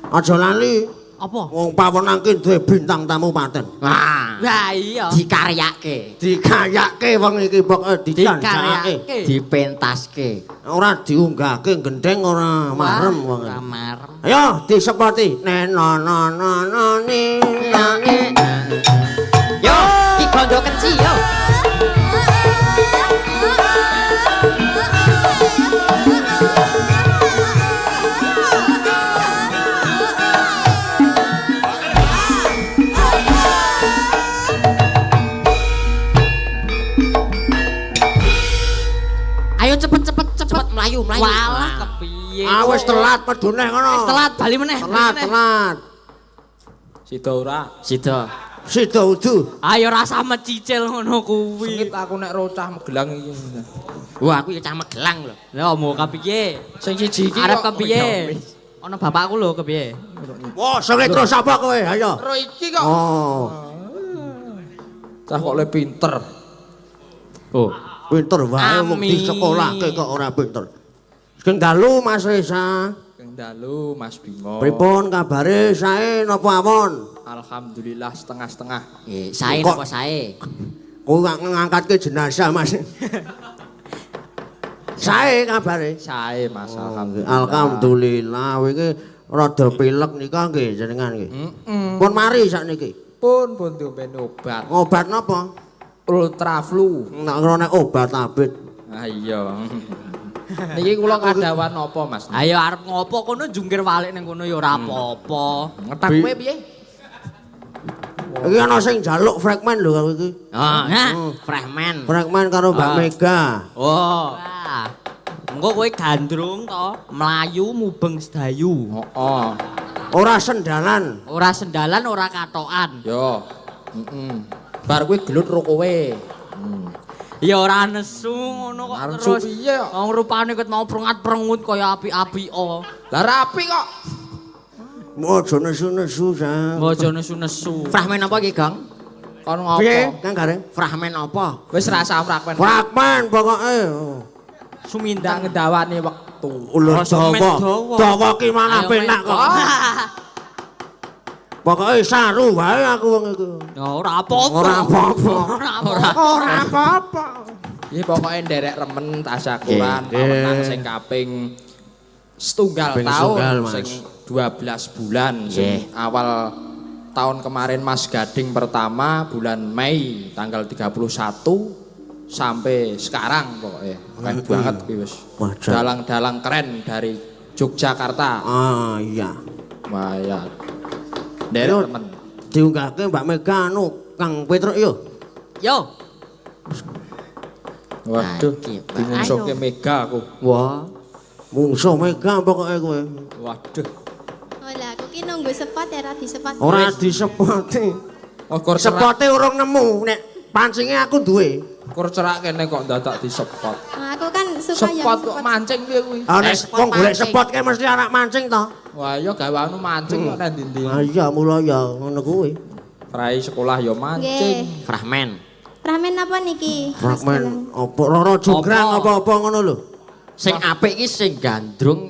Speaker 4: Aja lali
Speaker 2: Apa?
Speaker 4: wong pawenang ki duwe bintang tamu paten.
Speaker 1: Wah,
Speaker 2: Wah iya.
Speaker 1: dikaryake,
Speaker 4: Dikayake wong iki pokoke dijanjakake.
Speaker 2: Dikaryake.
Speaker 1: dipentaske.
Speaker 4: Ora diunggahke gendeng ora marem wong.
Speaker 2: Ora marem.
Speaker 4: Ayo disepoti. Ne no no no no ni na ni.
Speaker 1: Yo, iki bondo kenci yo.
Speaker 2: Ayo cepet cepet cepet.
Speaker 1: Cepet mlayu, mlayu.
Speaker 2: Walah kepiye.
Speaker 4: Ah wis telat medune ngono.
Speaker 2: Wis telat bali meneh.
Speaker 4: Telat, telat.
Speaker 5: Sida ora?
Speaker 1: Sida.
Speaker 4: Sida udu.
Speaker 2: Ayo rasa mecicil ngono kuwi.
Speaker 5: Sengit aku nek ro cah Magelang iki.
Speaker 1: Wah, aku ya cah Magelang lho.
Speaker 2: Lah mau kepiye?
Speaker 5: Sing siji iki
Speaker 2: Arep
Speaker 5: kok-
Speaker 2: kepiye? Ana bapakku lho kepiye?
Speaker 4: Wah, sengit terus apa kowe? Ayo.
Speaker 5: Ro iki kok.
Speaker 4: Oh,
Speaker 5: Cah kok le pinter.
Speaker 2: Oh.
Speaker 4: pinter wae wong
Speaker 2: Amin.
Speaker 4: disekolahke kok ora pinter. Sugeng dalu Mas Reza.
Speaker 5: Keng dalu Mas Bimo.
Speaker 4: Pripun kabare sae napa awon?
Speaker 5: Alhamdulillah setengah-setengah.
Speaker 1: Sae
Speaker 4: Kok-
Speaker 1: napa sae?
Speaker 4: Kowe ngangkatke jenazah Mas. Sae kabare.
Speaker 5: Sae Mas, alhamdulillah.
Speaker 4: Alhamdulillah kowe iki rada pilek nika nggih jenengan nggih. Pun mari sakniki.
Speaker 5: Pun pun diombeni obat.
Speaker 4: Obat napa?
Speaker 5: Ultraflu.
Speaker 4: Nek ora nek obat abit.
Speaker 5: Ah iya. Niki kula kadawan napa Mas?
Speaker 2: Ayo arep ngopo kono jungkir walik ning kono ya ora apa-apa.
Speaker 5: Ngetak kowe piye?
Speaker 4: Iki ana sing njaluk fragmen lho aku iki.
Speaker 1: Oh,
Speaker 2: Nah.
Speaker 1: fragmen.
Speaker 4: Fragmen karo Mbak
Speaker 2: Ah.
Speaker 4: Mega.
Speaker 2: Oh. Wah. Engko kowe gandrung to, mlayu mubeng sedayu.
Speaker 5: Heeh.
Speaker 4: Ora sendalan.
Speaker 2: Ora sendalan, ora katokan.
Speaker 5: Yo. Heeh. Bar kuwi gelut ro kowe.
Speaker 2: Ya ora nesu ngono kok
Speaker 5: Nesu
Speaker 2: terus.
Speaker 5: piye kok?
Speaker 2: Wong rupane ket mau prengat-prengut kaya api-api-o.
Speaker 5: Lah rapi kok.
Speaker 4: Aja nesu-nesu sa.
Speaker 2: Aja nesu-nesu.
Speaker 1: Fragmen apa iki, Gong?
Speaker 5: Kon ngopo?
Speaker 4: Piye Kang Gareng?
Speaker 1: Fragmen apa?
Speaker 5: Wis rasa fragmen.
Speaker 4: Fragmen pokoke.
Speaker 2: Sumindak
Speaker 5: Ndak ngedawani wektu.
Speaker 4: Ulur
Speaker 2: Rasa men
Speaker 4: dawa.
Speaker 2: dawa.
Speaker 4: Dawa ki malah
Speaker 2: Ayo,
Speaker 4: penak
Speaker 2: men.
Speaker 4: kok. Pokoke saru wae aku wong iku.
Speaker 2: Ya ora apa-apa.
Speaker 4: Ora apa-apa.
Speaker 2: Ora apa-apa.
Speaker 4: Ora apa-apa.
Speaker 5: Iki pokoke nderek remen tasyakuran
Speaker 4: Nggih.
Speaker 5: pawenang sing kaping setunggal
Speaker 4: Kaping
Speaker 5: tahun
Speaker 4: setunggal, Mas.
Speaker 5: sing 12 bulan sing awal tahun kemarin Mas Gading pertama bulan Mei tanggal 31 sampai sekarang pokoknya keren banget kuwi wis.
Speaker 4: Wah, jan.
Speaker 5: Dalang-dalang keren dari Yogyakarta.
Speaker 4: Ah iya.
Speaker 5: Wah ya. Nderek
Speaker 4: Yo.
Speaker 5: remen.
Speaker 4: Diunggahke Mbak Mega anu Kang Petruk yo.
Speaker 2: Yo.
Speaker 5: Waduh,
Speaker 1: Iki, Pak.
Speaker 5: dimungsuhke Mega aku.
Speaker 1: Wah.
Speaker 4: Mungsuh Mega pokoke kowe.
Speaker 5: Waduh.
Speaker 3: Oh lah, aku ki nunggu sepot ya, ora disepot.
Speaker 4: Ora disepoti.
Speaker 5: Oh, kor cerak,
Speaker 4: Sepote urung nemu nek pancinge aku duwe.
Speaker 5: kor cerak kene kok dadak disepot.
Speaker 3: Nah, aku kan suka yang
Speaker 5: Sepot kok mancing piye kuwi?
Speaker 4: Ah nek
Speaker 1: Sepot
Speaker 4: wong golek
Speaker 1: mancing.
Speaker 4: sepot kae mesti anak mancing to.
Speaker 5: Wah, iya gawe anu mancing kok nang ndi-ndi.
Speaker 4: Ah iya mula ya ngono kuwi.
Speaker 5: Prai sekolah ya mancing.
Speaker 3: Nggih.
Speaker 1: Fragmen.
Speaker 3: Ramen apa niki? Mas
Speaker 4: Fragmen
Speaker 3: Galang?
Speaker 4: apa Roro Jonggrang
Speaker 2: Apa?
Speaker 4: apa-apa ngono lho.
Speaker 1: Sing apik iki sing gandrung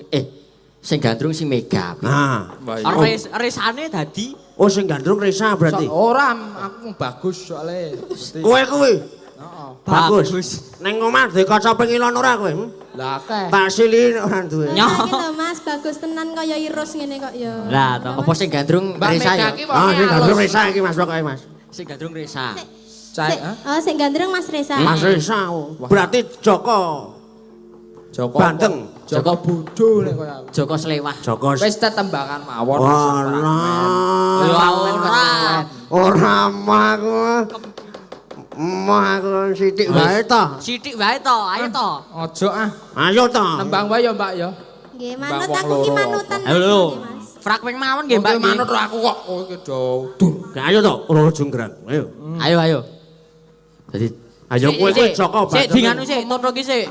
Speaker 1: sing gandrung sing Mega.
Speaker 4: Nah,
Speaker 5: Wah, iya.
Speaker 2: Res resane dadi
Speaker 4: oh sing gandrung Resa berarti.
Speaker 5: Ora, aku bagus soalnya.
Speaker 4: Kowe kuwi
Speaker 5: Heeh.
Speaker 4: bagus. Neng omah duwe kaca pengilon ora kowe? Hmm?
Speaker 5: Lah akeh.
Speaker 4: Tak silihin ora duwe.
Speaker 2: Nyoh.
Speaker 3: Lah, iki lho Mas, bagus tenan kaya irus ngene kok ya.
Speaker 2: Lah to.
Speaker 1: Apa sing gandrung
Speaker 5: Mbak
Speaker 1: Resa
Speaker 5: Mega
Speaker 1: ya?
Speaker 5: ki
Speaker 4: Ah
Speaker 5: wonge
Speaker 4: sing gandrung
Speaker 5: alus.
Speaker 4: Resa iki Mas pokoke Mas.
Speaker 1: Sing gandrung Resa.
Speaker 5: Cai,
Speaker 3: Sik-
Speaker 5: ha?
Speaker 3: Oh, sing gandrung Mas Resa.
Speaker 4: Mas Resa. oh. Berarti Joko
Speaker 5: Joko
Speaker 4: Bandeng.
Speaker 5: Joko Bodho nek koyo aku.
Speaker 1: Joko Selewah.
Speaker 4: Joko
Speaker 5: Wis tetembangan mawon.
Speaker 4: Walah.
Speaker 2: Ya ora.
Speaker 4: Ora mah aku. Mah aku sithik wae to.
Speaker 2: Sithik wae to, ayo to.
Speaker 5: Ojo ah.
Speaker 4: Ayo to.
Speaker 5: Nembang wae ya, Mbak ya.
Speaker 3: Nggih,
Speaker 5: Mbak
Speaker 3: manut
Speaker 5: wong
Speaker 3: aku ki
Speaker 5: loro.
Speaker 3: manutan Mas.
Speaker 2: Ayo lho.
Speaker 3: nggih, Mas.
Speaker 2: Fragmen mawon nggih, Mbak.
Speaker 5: Mbak
Speaker 2: nggih.
Speaker 5: manut aku kok kowe iki do dur.
Speaker 4: Ayo to, Roro Jonggrang. Ayo.
Speaker 2: Ayo ayo.
Speaker 4: Dadi ayo kowe kowe Joko
Speaker 2: Sik
Speaker 4: Bandeng.
Speaker 2: dinganu sik, toto ki sik.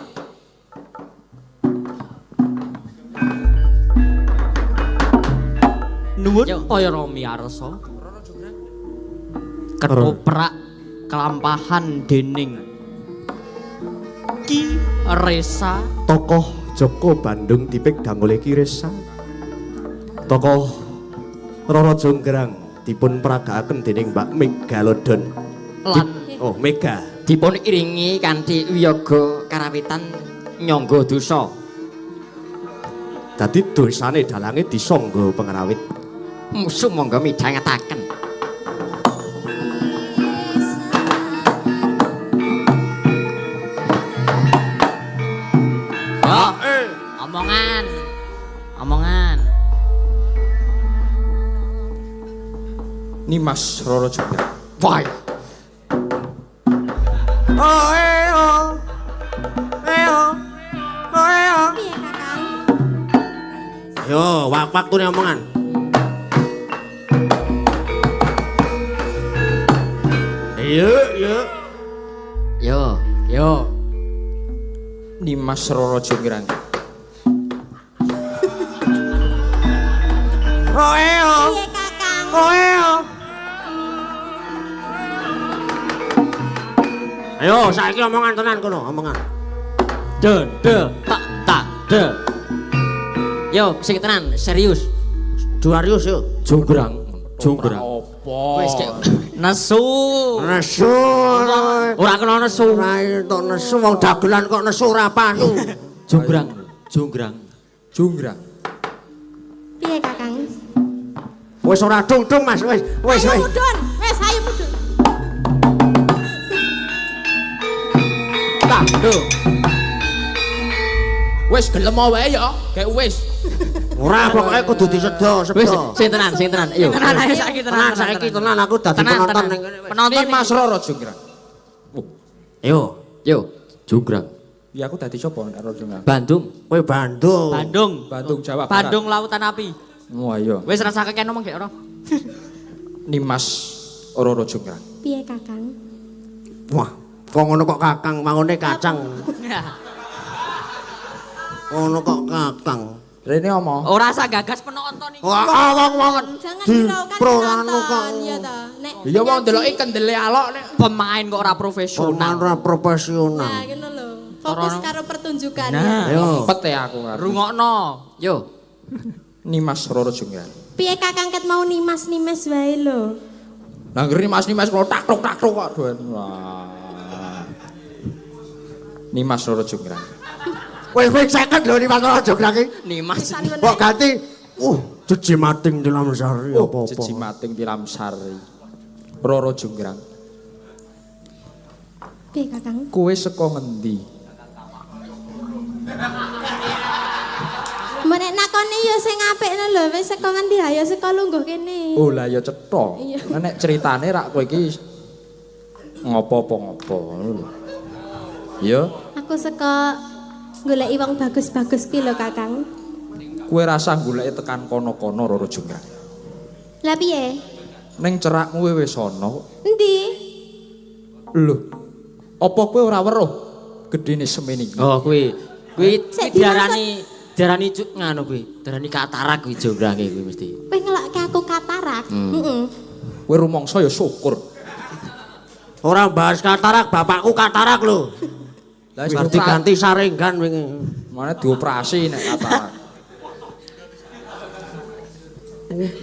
Speaker 2: Nuwun kaya Romi Arsa. Ketoprak kelampahan dening Ki Resa
Speaker 7: Tokoh Joko Bandung dipek oleh Ki Resa. Tokoh Roro Jonggrang dipun peragakaken dening Mbak Megalodon.
Speaker 2: lan
Speaker 7: Oh, Mega.
Speaker 1: Dipun iringi kanthi wiyaga karawitan nyangga dosa.
Speaker 7: Dadi dosane dalange disangga pengrawit.
Speaker 1: Sumangga midhangetaken.
Speaker 2: Yo, omongan. Omongan.
Speaker 5: Nimas Roro Jonggrang.
Speaker 1: Wah.
Speaker 4: Oh eh oh. Eh oh. Oh eh oh.
Speaker 3: Piye, Kakang?
Speaker 4: Yo, wak-wak tuh omongan. Yo yo.
Speaker 1: Yo.
Speaker 2: Yo.
Speaker 5: Nimas Roro Jonggrang.
Speaker 4: Roeo.
Speaker 3: Piye Kakang?
Speaker 4: Roeo. Ayo saiki omongan tenan kono, omongan.
Speaker 2: De de tak tak de.
Speaker 1: Yo, sing tenan, serius.
Speaker 4: Duarius yo.
Speaker 7: Jonggrang, jonggrang.
Speaker 5: Opo?
Speaker 1: Wis kek
Speaker 2: Nesu.
Speaker 4: Nesu.
Speaker 2: Ora kena nesu.
Speaker 4: Ora entuk nesu wong dagelan kok nesu ora payu.
Speaker 7: Jonggrang, jonggrang.
Speaker 5: Jonggrang.
Speaker 3: Piye Kakang?
Speaker 4: Wis ora dung-dung Mas, wis wis
Speaker 3: Ayo
Speaker 4: wis.
Speaker 3: mudhun, wis ayo mudhun.
Speaker 2: Tak de.
Speaker 5: Wis gelem wae ya, gek wis.
Speaker 4: Ora pokoke kudu disedo,
Speaker 1: Wis
Speaker 4: sedo.
Speaker 1: sing tenan, sing tenan. Ayo.
Speaker 2: Tenan ayo saiki tenan.
Speaker 4: Tenan saiki tenan aku dadi
Speaker 2: Tenan,
Speaker 4: penonton
Speaker 2: tenan.
Speaker 4: ning kene wis.
Speaker 2: Penonton
Speaker 5: Nimas Roro Jonggrang. Oh,
Speaker 4: Ayo,
Speaker 1: Yo,
Speaker 7: Jonggrang.
Speaker 5: ya aku dadi sapa nek Roro Jonggrang?
Speaker 1: Bandung.
Speaker 4: kowe Bandung.
Speaker 2: Bandung.
Speaker 5: Bandung Jawa Barat.
Speaker 2: Bandung Lautan Api.
Speaker 5: Wah iya.
Speaker 2: Wis rasa keken ngomong gek ora.
Speaker 5: Nimas Roro Jonggrang.
Speaker 3: Piye Kakang?
Speaker 4: Wah, kok ngono kok kakang, mangone kacang. Ngono kok kakang.
Speaker 5: Rene omong.
Speaker 2: Ora usah gagas penonton iki.
Speaker 4: Wah, wong-wong
Speaker 3: Jangan
Speaker 4: di
Speaker 3: hiraukan
Speaker 4: proranu kok.
Speaker 3: penonton, ya ta. Nek
Speaker 5: Iya wong ndeloki kendele alok nek
Speaker 2: Pemain kok ora
Speaker 4: Pemain
Speaker 2: profesional.
Speaker 4: ora profesional.
Speaker 3: Nah, ngono lho. Fokus karo pertunjukan.
Speaker 2: Nah.
Speaker 4: Ayo.
Speaker 5: pet ya aku. karo.
Speaker 2: Rungokno.
Speaker 1: Yo.
Speaker 5: Nimas Roro Jonggrang.
Speaker 3: Piye Kakang ket mau nimas-nimas wae lho.
Speaker 5: Lah ngeri Mas Nimas kula tak tok tak tok kok doen. Wah. Nimas Roro Jonggrang.
Speaker 4: Wis wis 50 lho Nimas Roro Jonggrang iki.
Speaker 1: Nimas.
Speaker 3: Pisan meneh.
Speaker 4: Kok ganti jejimating tilamsari apa-apa.
Speaker 5: Jejimating tilamsari. Roro Jonggrang.
Speaker 3: Piye Kakang?
Speaker 5: Kowe saka ngendi?
Speaker 3: Mbok nek nakone ya sing apik ngono lho, wis saka ngendi ha ya saka lungguh kene.
Speaker 5: Oh lah ya cetha.
Speaker 3: Iya.
Speaker 5: Lah nek ceritane rak kowe iki ngopo-apa ngopo ngono lho. Ya,
Speaker 3: Aku saka goleki wong bagus-bagus kuwi lho Kakang.
Speaker 5: kowe rasa goleki tekan kono-kono Roro Jonggrang.
Speaker 3: Lah piye?
Speaker 5: Ning cerakmu kowe wis ana.
Speaker 3: Endi?
Speaker 5: Lho. Apa kowe ora weruh gedene semene iki?
Speaker 1: Oh, kuwi. Kuwi
Speaker 3: Sik,
Speaker 1: diarani nganu kuwi. Diarani katarak kuwi jonggrange kuwi mesti.
Speaker 3: Kowe ngelokke aku katarak. Heeh.
Speaker 5: Kowe rumangsa ya syukur.
Speaker 4: Ora bahas katarak, bapakku katarak lho.
Speaker 5: Lah wis
Speaker 4: Wis diganti saringgan wingi.
Speaker 5: Mana dioperasi nek katarak.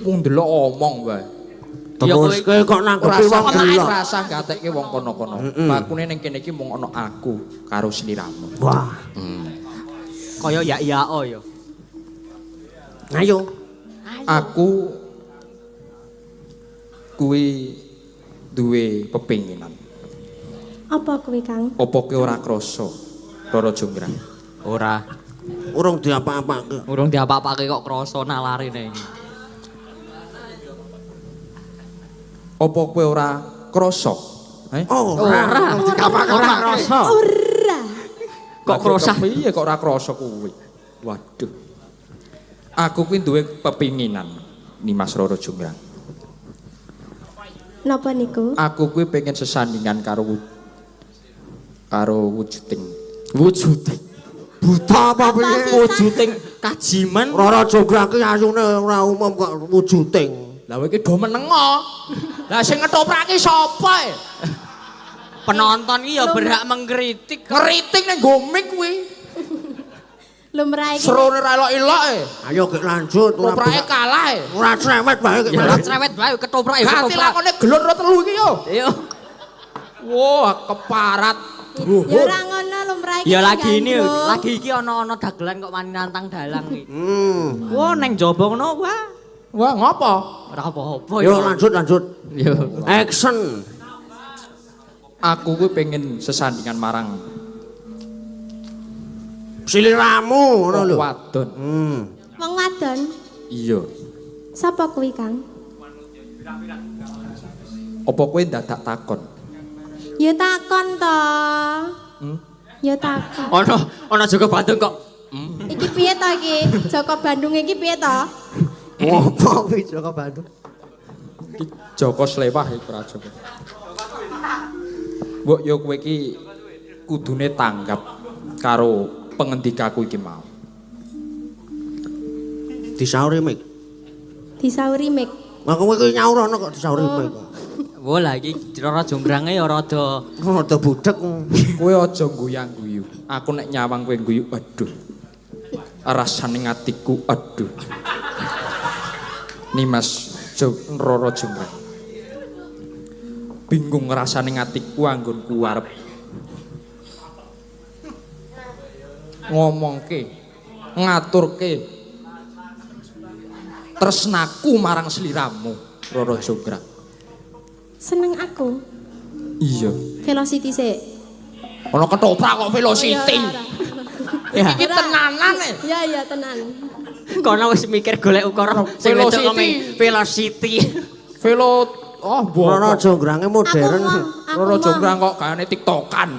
Speaker 5: Wong ndelok omong wae.
Speaker 2: Ya,
Speaker 4: Terus kowe kok nanggepi wong delok.
Speaker 5: Ora usah gatekke wong kono-kono. Bakune ning kene iki mung ana aku karo sliramu.
Speaker 4: Wah,
Speaker 2: Kaya ya iya oh ya.
Speaker 4: ayo.
Speaker 5: Aku kuwi duwe pepinginan.
Speaker 3: Apa kuwi Kang?
Speaker 5: Apa kowe ora krasa Roro Jonggrang?
Speaker 2: Ora.
Speaker 4: Urung diapa-apake.
Speaker 2: Urung diapa-apake kok krasa nalarine.
Speaker 5: Apa kowe ora krasa? Eh?
Speaker 4: Oh, ora. Ora krasa.
Speaker 3: Ora.
Speaker 2: Kok krasa?
Speaker 5: Piye kok ora krasa kuwi? Waduh. Aku kuwi duwe pepinginan Nimas Roro Jonggrang.
Speaker 3: Napa niku?
Speaker 5: Aku kuwi pengen sesandingan karo karo wujuding.
Speaker 1: Wujuding.
Speaker 4: Buta apa piye?
Speaker 1: Wujuding kajiman.
Speaker 4: Roro Jonggrang ki ayune ora umum kok wujuding.
Speaker 5: Lah kowe iki do menengo. Lah sing ngetoprak ki sapa e?
Speaker 2: Penonton iki ya berhak mengkritik.
Speaker 5: Ngeriting ning gomik kuwi.
Speaker 3: Lumrah iki.
Speaker 5: Serone ra elok-elok e.
Speaker 4: Ayo gek lanjut ora
Speaker 5: Toprake kalah e.
Speaker 4: ora cerewet wae gek.
Speaker 2: Ora cerewet wae ketoprak ya
Speaker 5: Ganti
Speaker 2: ketoprak.
Speaker 5: lakone gelon ro telu iki yo.
Speaker 2: Iya.
Speaker 5: Wah, keparat.
Speaker 3: Ya ora ngono lumrah iki.
Speaker 2: Ya lagi ini,
Speaker 3: gandrung.
Speaker 2: lagi iki ana-ana dagelan kok wani nantang dalang iki.
Speaker 4: Hmm.
Speaker 2: Wah, neng jaba ngono wah.
Speaker 5: Wah, ngopo?
Speaker 2: Ora apa-apa
Speaker 4: Yo lanjut lanjut.
Speaker 2: Yo.
Speaker 4: Action.
Speaker 5: Aku kuwi pengen sesandingan marang
Speaker 4: Siliramu ngono
Speaker 5: wong
Speaker 4: lho.
Speaker 5: wadon.
Speaker 4: Hmm.
Speaker 3: Wong wadon.
Speaker 5: Iya.
Speaker 3: Sapa kuwi Kang?
Speaker 5: Apa kowe ndadak takon?
Speaker 3: Ya takon to.
Speaker 5: Hmm?
Speaker 3: Ya takon.
Speaker 1: Ono ono Joko Bandung kok.
Speaker 3: Iki piye to iki? Joko Bandung iki piye to?
Speaker 4: Ngopo kuwi Joko Bandung?
Speaker 5: Iki Joko Slewah iki ora Joko. Mbok yo kowe iki kudune tanggap karo pengendikaku iki mau.
Speaker 4: Disauri mik.
Speaker 3: Disauri mik.
Speaker 4: Lah kowe iki nyaur ana kok disauri mik.
Speaker 2: Wo lah iki Roro Jongrange ya rada
Speaker 4: Rada budhek.
Speaker 5: Kowe aja guyang-guyu. Aku nek nyawang kowe guyu, aduh. Rasane atiku, aduh. Nimas Roro Jonggrang. Bingung rasane atiku anggonku arep ngomongke, ngaturke tresnaku marang sliramu, Roro Jonggrang.
Speaker 3: Seneng aku.
Speaker 5: Iya.
Speaker 3: Velocity sik.
Speaker 5: Ana ketoprak kok Velocity.
Speaker 2: Ya.
Speaker 5: Iki tenanan e.
Speaker 3: Iya iya tenan.
Speaker 1: Kono wis mikir golek ukara sing wedok kok Velocity.
Speaker 5: Velo oh
Speaker 4: Roro Jonggrange modern.
Speaker 5: Roro Jonggrang kok gayane tiktokan.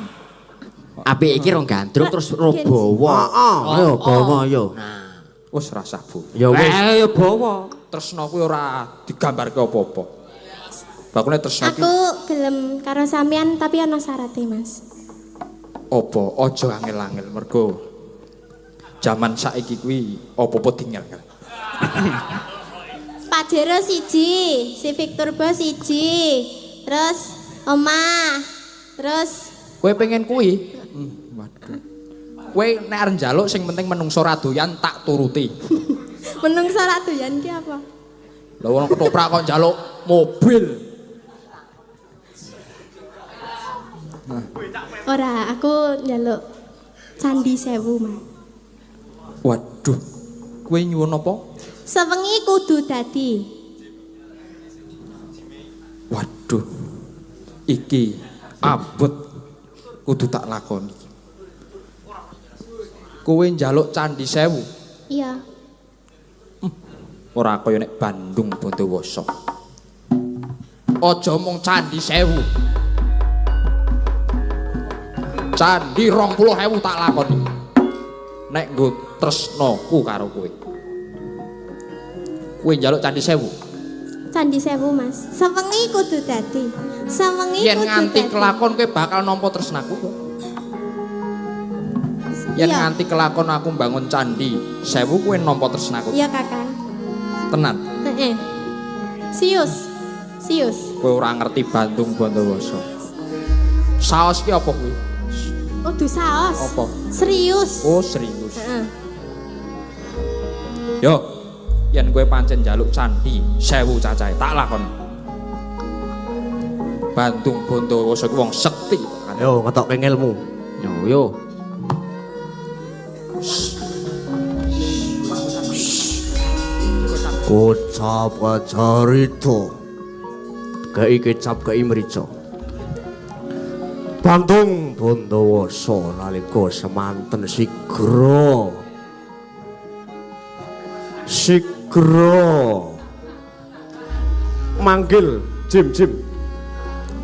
Speaker 1: Apik iki rong gandrung terus robawa.
Speaker 4: Heeh, ayo bawa ayo.
Speaker 5: Wis rasah bu.
Speaker 4: Ya wis.
Speaker 1: Ayo bawa.
Speaker 5: Tresno kuwi ora digambarke apa-apa. Bakune tresno iki
Speaker 3: Aku gelem karo sampean tapi ana syarate, Mas.
Speaker 5: Apa? Aja angel-angel mergo jaman saiki kuwi apa-apa dingel-ngel.
Speaker 3: Pajero siji, Civic Turbo siji, terus omah, terus
Speaker 5: kowe pengen kuwi? Waduh. Kowe nek arep njaluk sing penting menungso ra doyan tak turuti.
Speaker 3: Menungso ra doyan ki apa?
Speaker 5: Lah wong ketoprak kok njaluk mobil.
Speaker 3: Ora, aku njaluk candi 1000, Mas.
Speaker 5: Waduh. Kowe nyuwun apa?
Speaker 3: Sewengi kudu dadi.
Speaker 5: Waduh. Iki abot kudu tak lakoni. Kowe njaluk candi 1000?
Speaker 3: Iya.
Speaker 5: Ora kaya nek Bandung Bondowoso. Aja mung candi 1000. Candi 20.000 tak lakoni. Nek nggo tresnaku karo kowe. Kowe njaluk candi 1000?
Speaker 3: Candi 1000, Mas. Sewengi kudu dadi. Sewengi
Speaker 5: yen
Speaker 3: kudu
Speaker 5: nganti
Speaker 3: dadi.
Speaker 5: Kelakon kowe bakal nampa tresnaku. Yen nganti kelakon aku mbangun candi 1000 kowe nampa tresnaku.
Speaker 3: Iya, Kakang.
Speaker 5: Tenan.
Speaker 3: Heeh. Sius. Sius.
Speaker 5: Kowe ora ngerti Bandung Bondowoso. Saos ki apa kuwi?
Speaker 3: Kudu saos.
Speaker 5: Apa?
Speaker 3: Serius.
Speaker 5: Oh, serius.
Speaker 3: Heeh.
Speaker 5: Yo, yen kowe pancen njaluk candi 1000 cacahe tak lakon. Bandung Bondowoso ki wong sekti.
Speaker 7: Yo ngetokke ngelmu.
Speaker 1: Yo yo.
Speaker 4: Kocap kacarita.
Speaker 7: Kei kecap kei mrica. Bandung Bondowoso nalika semanten sigra. Sigra manggil Jim-jim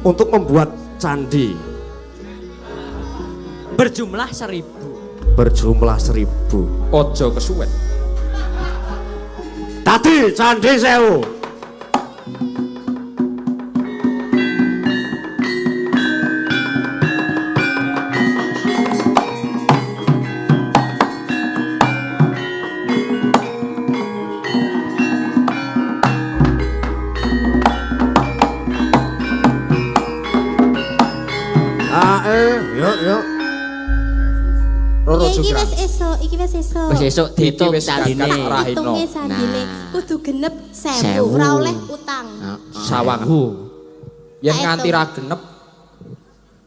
Speaker 7: untuk membuat candi
Speaker 2: berjumlah 1000.
Speaker 7: Berjumlah 1000.
Speaker 5: Aja kesuwen.
Speaker 7: Tadi candi 1000.
Speaker 3: Iki wis esuk, iki wis esuk.
Speaker 1: Wis esuk diitung candine.
Speaker 3: Hitunge candine. Kudu genep 1000, ora oleh utang.
Speaker 5: Sawang. Yen nganti ra genep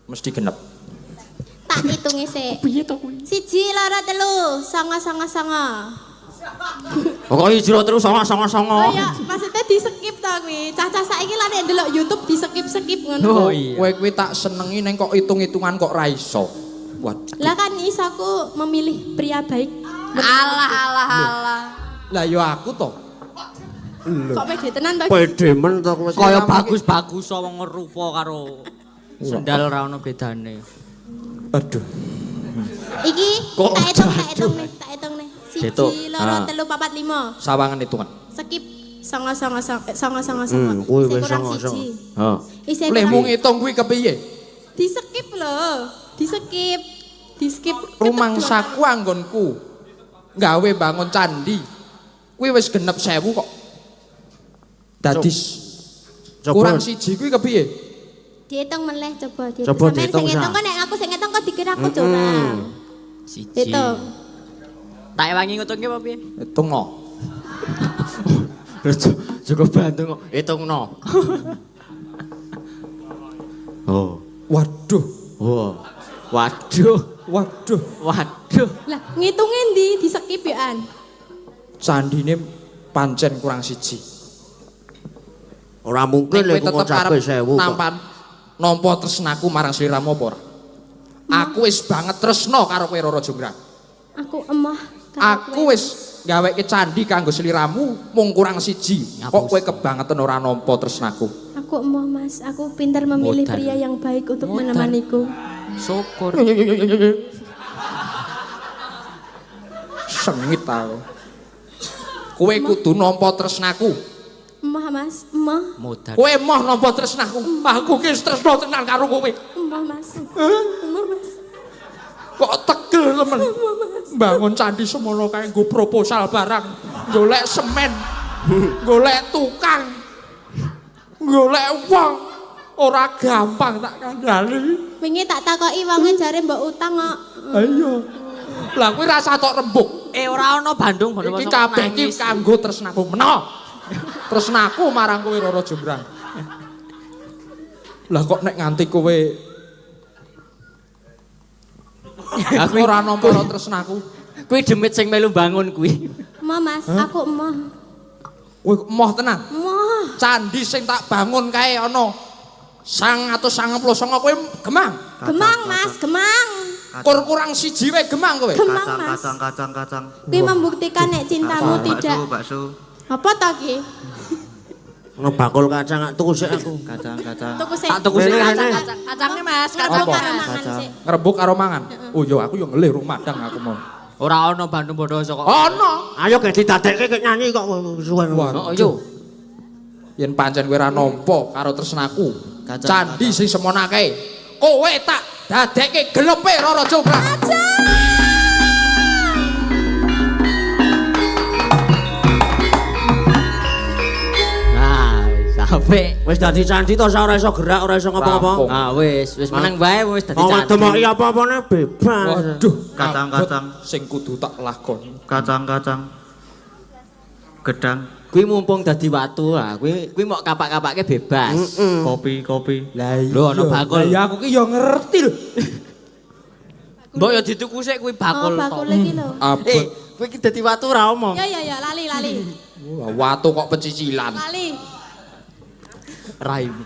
Speaker 5: mesti genep.
Speaker 3: Tak hitunge sik.
Speaker 1: Piye to kuwi?
Speaker 3: 1 2 3 9 9 9.
Speaker 1: Pokoke 1 2 3 9 9 9.
Speaker 3: Oh iya, maksudnya di skip to kuwi. Cah-cah saiki lah nek ndelok YouTube di skip-skip ngono.
Speaker 1: Oh iya.
Speaker 5: Kowe kuwi tak senengi ning kok hitung-hitungan kok ra iso. Waduh.
Speaker 3: Lah kan iso aku memilih pria baik.
Speaker 2: Alah alah alah.
Speaker 5: Lah yo aku to.
Speaker 3: Kok pede tenan to?
Speaker 4: Pede men to kowe.
Speaker 2: Kaya bagus-bagus wong rupa karo sendal ra ono bedane.
Speaker 5: Aduh.
Speaker 3: Iki tak hitung nih, 1 2 3 4 5.
Speaker 5: Sawangan hitungan.
Speaker 3: Skip 9 9 9 9 9.
Speaker 4: Kuwi wis 9 9.
Speaker 1: Heeh.
Speaker 3: Isih
Speaker 5: Lehmu ngitung kuwi kepiye?
Speaker 3: Di skip lho. Di skip. Di skip.
Speaker 5: Rumangsaku anggonku gawe bangun candi. Kuwi wis genep 1000 kok. Dadi kurang siji kuwi kepiye?
Speaker 3: Dihitung meneh coba dihitung.
Speaker 4: Coba
Speaker 3: Sampeyan
Speaker 4: dihitung,
Speaker 3: sing ngitung
Speaker 4: Sa.
Speaker 3: kok nek aku sing ngitung kok dikira aku curang.
Speaker 2: Siji.
Speaker 3: Hitung.
Speaker 2: Tak ewangi ngutungke apa piye?
Speaker 5: Hitungno.
Speaker 1: Terus cukup bantu kok hitungno. Oh.
Speaker 5: Waduh,
Speaker 1: Wah. Waduh,
Speaker 5: waduh.
Speaker 1: waduh.
Speaker 3: Lah, ngitunge ndi? Di skip ya an.
Speaker 5: Candine pancen kurang siji.
Speaker 4: Ora mungkin
Speaker 5: Nek
Speaker 4: lek
Speaker 5: kowe tetep arep
Speaker 4: ngucape 1000 kok.
Speaker 5: nampan nampa tresnaku marang sliramu apa ora? Aku wis banget tresna karo kowe Roro Jonggrang.
Speaker 3: Aku emoh karo
Speaker 5: Aku
Speaker 3: kowe.
Speaker 5: wis gaweke candi kanggo sliramu mung kurang siji. Kok kowe kebangetan ora nampa tresnaku?
Speaker 3: Aku emoh, Mas. Aku pintar memilih
Speaker 2: Modal.
Speaker 3: pria yang baik untuk
Speaker 2: Modal.
Speaker 3: menemaniku.
Speaker 2: Syukur.
Speaker 5: Sengit aku. Kowe kudu nampa tresnaku.
Speaker 3: Emoh, Mas. Emoh.
Speaker 2: Modal.
Speaker 5: Kowe emoh nampa tresnaku. Aku ki wis tresna tenan karo kowe.
Speaker 3: Emoh, Mas. Emoh, Mas.
Speaker 5: Kok tegel temen. Bangun candi semono kae nggo proposal barang, golek semen, golek tukang, golek wong. Ora gampang tak kandhani.
Speaker 3: Wingi tak takoki wonge jare mbok utang kok.
Speaker 5: Ayo. Lah kuwi rasa tok rembug.
Speaker 2: Eh ora ana Bandung
Speaker 5: Iki kabeh iki kanggo tresnaku. Meno. Tresnaku marang kowe Roro Jonggrang. Lah kok nek nganti kowe
Speaker 1: Aku
Speaker 5: ora nampa tresnaku.
Speaker 1: Kuwi demit sing melu bangun kuwi.
Speaker 3: Emoh, Mas. Aku emoh.
Speaker 5: Kowe emoh tenan.
Speaker 3: Emoh.
Speaker 5: Candi sing tak bangun kae ana 999 kowe gemang.
Speaker 3: Gemang, Mas. Gemang.
Speaker 5: Kur kurang siji wae gemang kowe.
Speaker 3: Gemang,
Speaker 8: Kacang,
Speaker 3: Mas.
Speaker 8: kacang, kacang, kacang.
Speaker 3: Kuwi membuktikan nek cintamu tidak.
Speaker 8: Bakso, bakso.
Speaker 3: Apa to ki?
Speaker 4: Ono bakul kacang tak tuku sik aku.
Speaker 8: Kacang, kacang.
Speaker 3: Tuku sik.
Speaker 1: Tak tuku sik
Speaker 4: Rene,
Speaker 1: kacang
Speaker 4: rene.
Speaker 1: kacang. Kacange Mas,
Speaker 3: Ngerebuk
Speaker 1: kacang.
Speaker 3: karo mangan
Speaker 8: Kacang.
Speaker 3: sik.
Speaker 5: Ngerebuk karo mangan. Oh iya aku yo ngelih rung madang aku mau.
Speaker 2: Ora ana Bandung Bondowoso kok.
Speaker 5: Ana.
Speaker 4: Ayo gek didadekke gek nyanyi kok suwe.
Speaker 1: Oh, yo.
Speaker 5: Yen pancen kowe ora nampa karo tresnaku,
Speaker 8: Kacang,
Speaker 5: candi sing semono akeh, kowe tak dadekke gelepe Roro Jonggrang.
Speaker 1: Nah, sampe.
Speaker 4: Wis dadi candi to ora iso gerak, ora iso ngapa-ngapa.
Speaker 5: Rampung.
Speaker 1: Ah, wis, wis meneng wae wis dadi
Speaker 4: Wong
Speaker 1: candi.
Speaker 4: demoki apa-apane bebas.
Speaker 5: Waduh,
Speaker 8: Kacang,
Speaker 5: abot
Speaker 8: kacang.
Speaker 5: sing kudu tak lakoni.
Speaker 8: Kacang, kacang. Gedang,
Speaker 1: Kuwi mumpung dadi watu ah, kuwi kuwi mok kapak-kapake bebas.
Speaker 8: kopi, kopi.
Speaker 5: Lah iya.
Speaker 2: Lho, ana bakul.
Speaker 5: Lah iya aku ki yo ngerti lho.
Speaker 2: Mbok ya dituku sik kuwi
Speaker 3: Oh,
Speaker 2: bakul.
Speaker 3: bakul iki lho.
Speaker 5: Abot.
Speaker 1: Eh, kuwi ki dadi watu ora omong.
Speaker 3: Ya ya ya, lali lali.
Speaker 5: Wah, watu kok pecicilan.
Speaker 3: Lali.
Speaker 2: Raimu.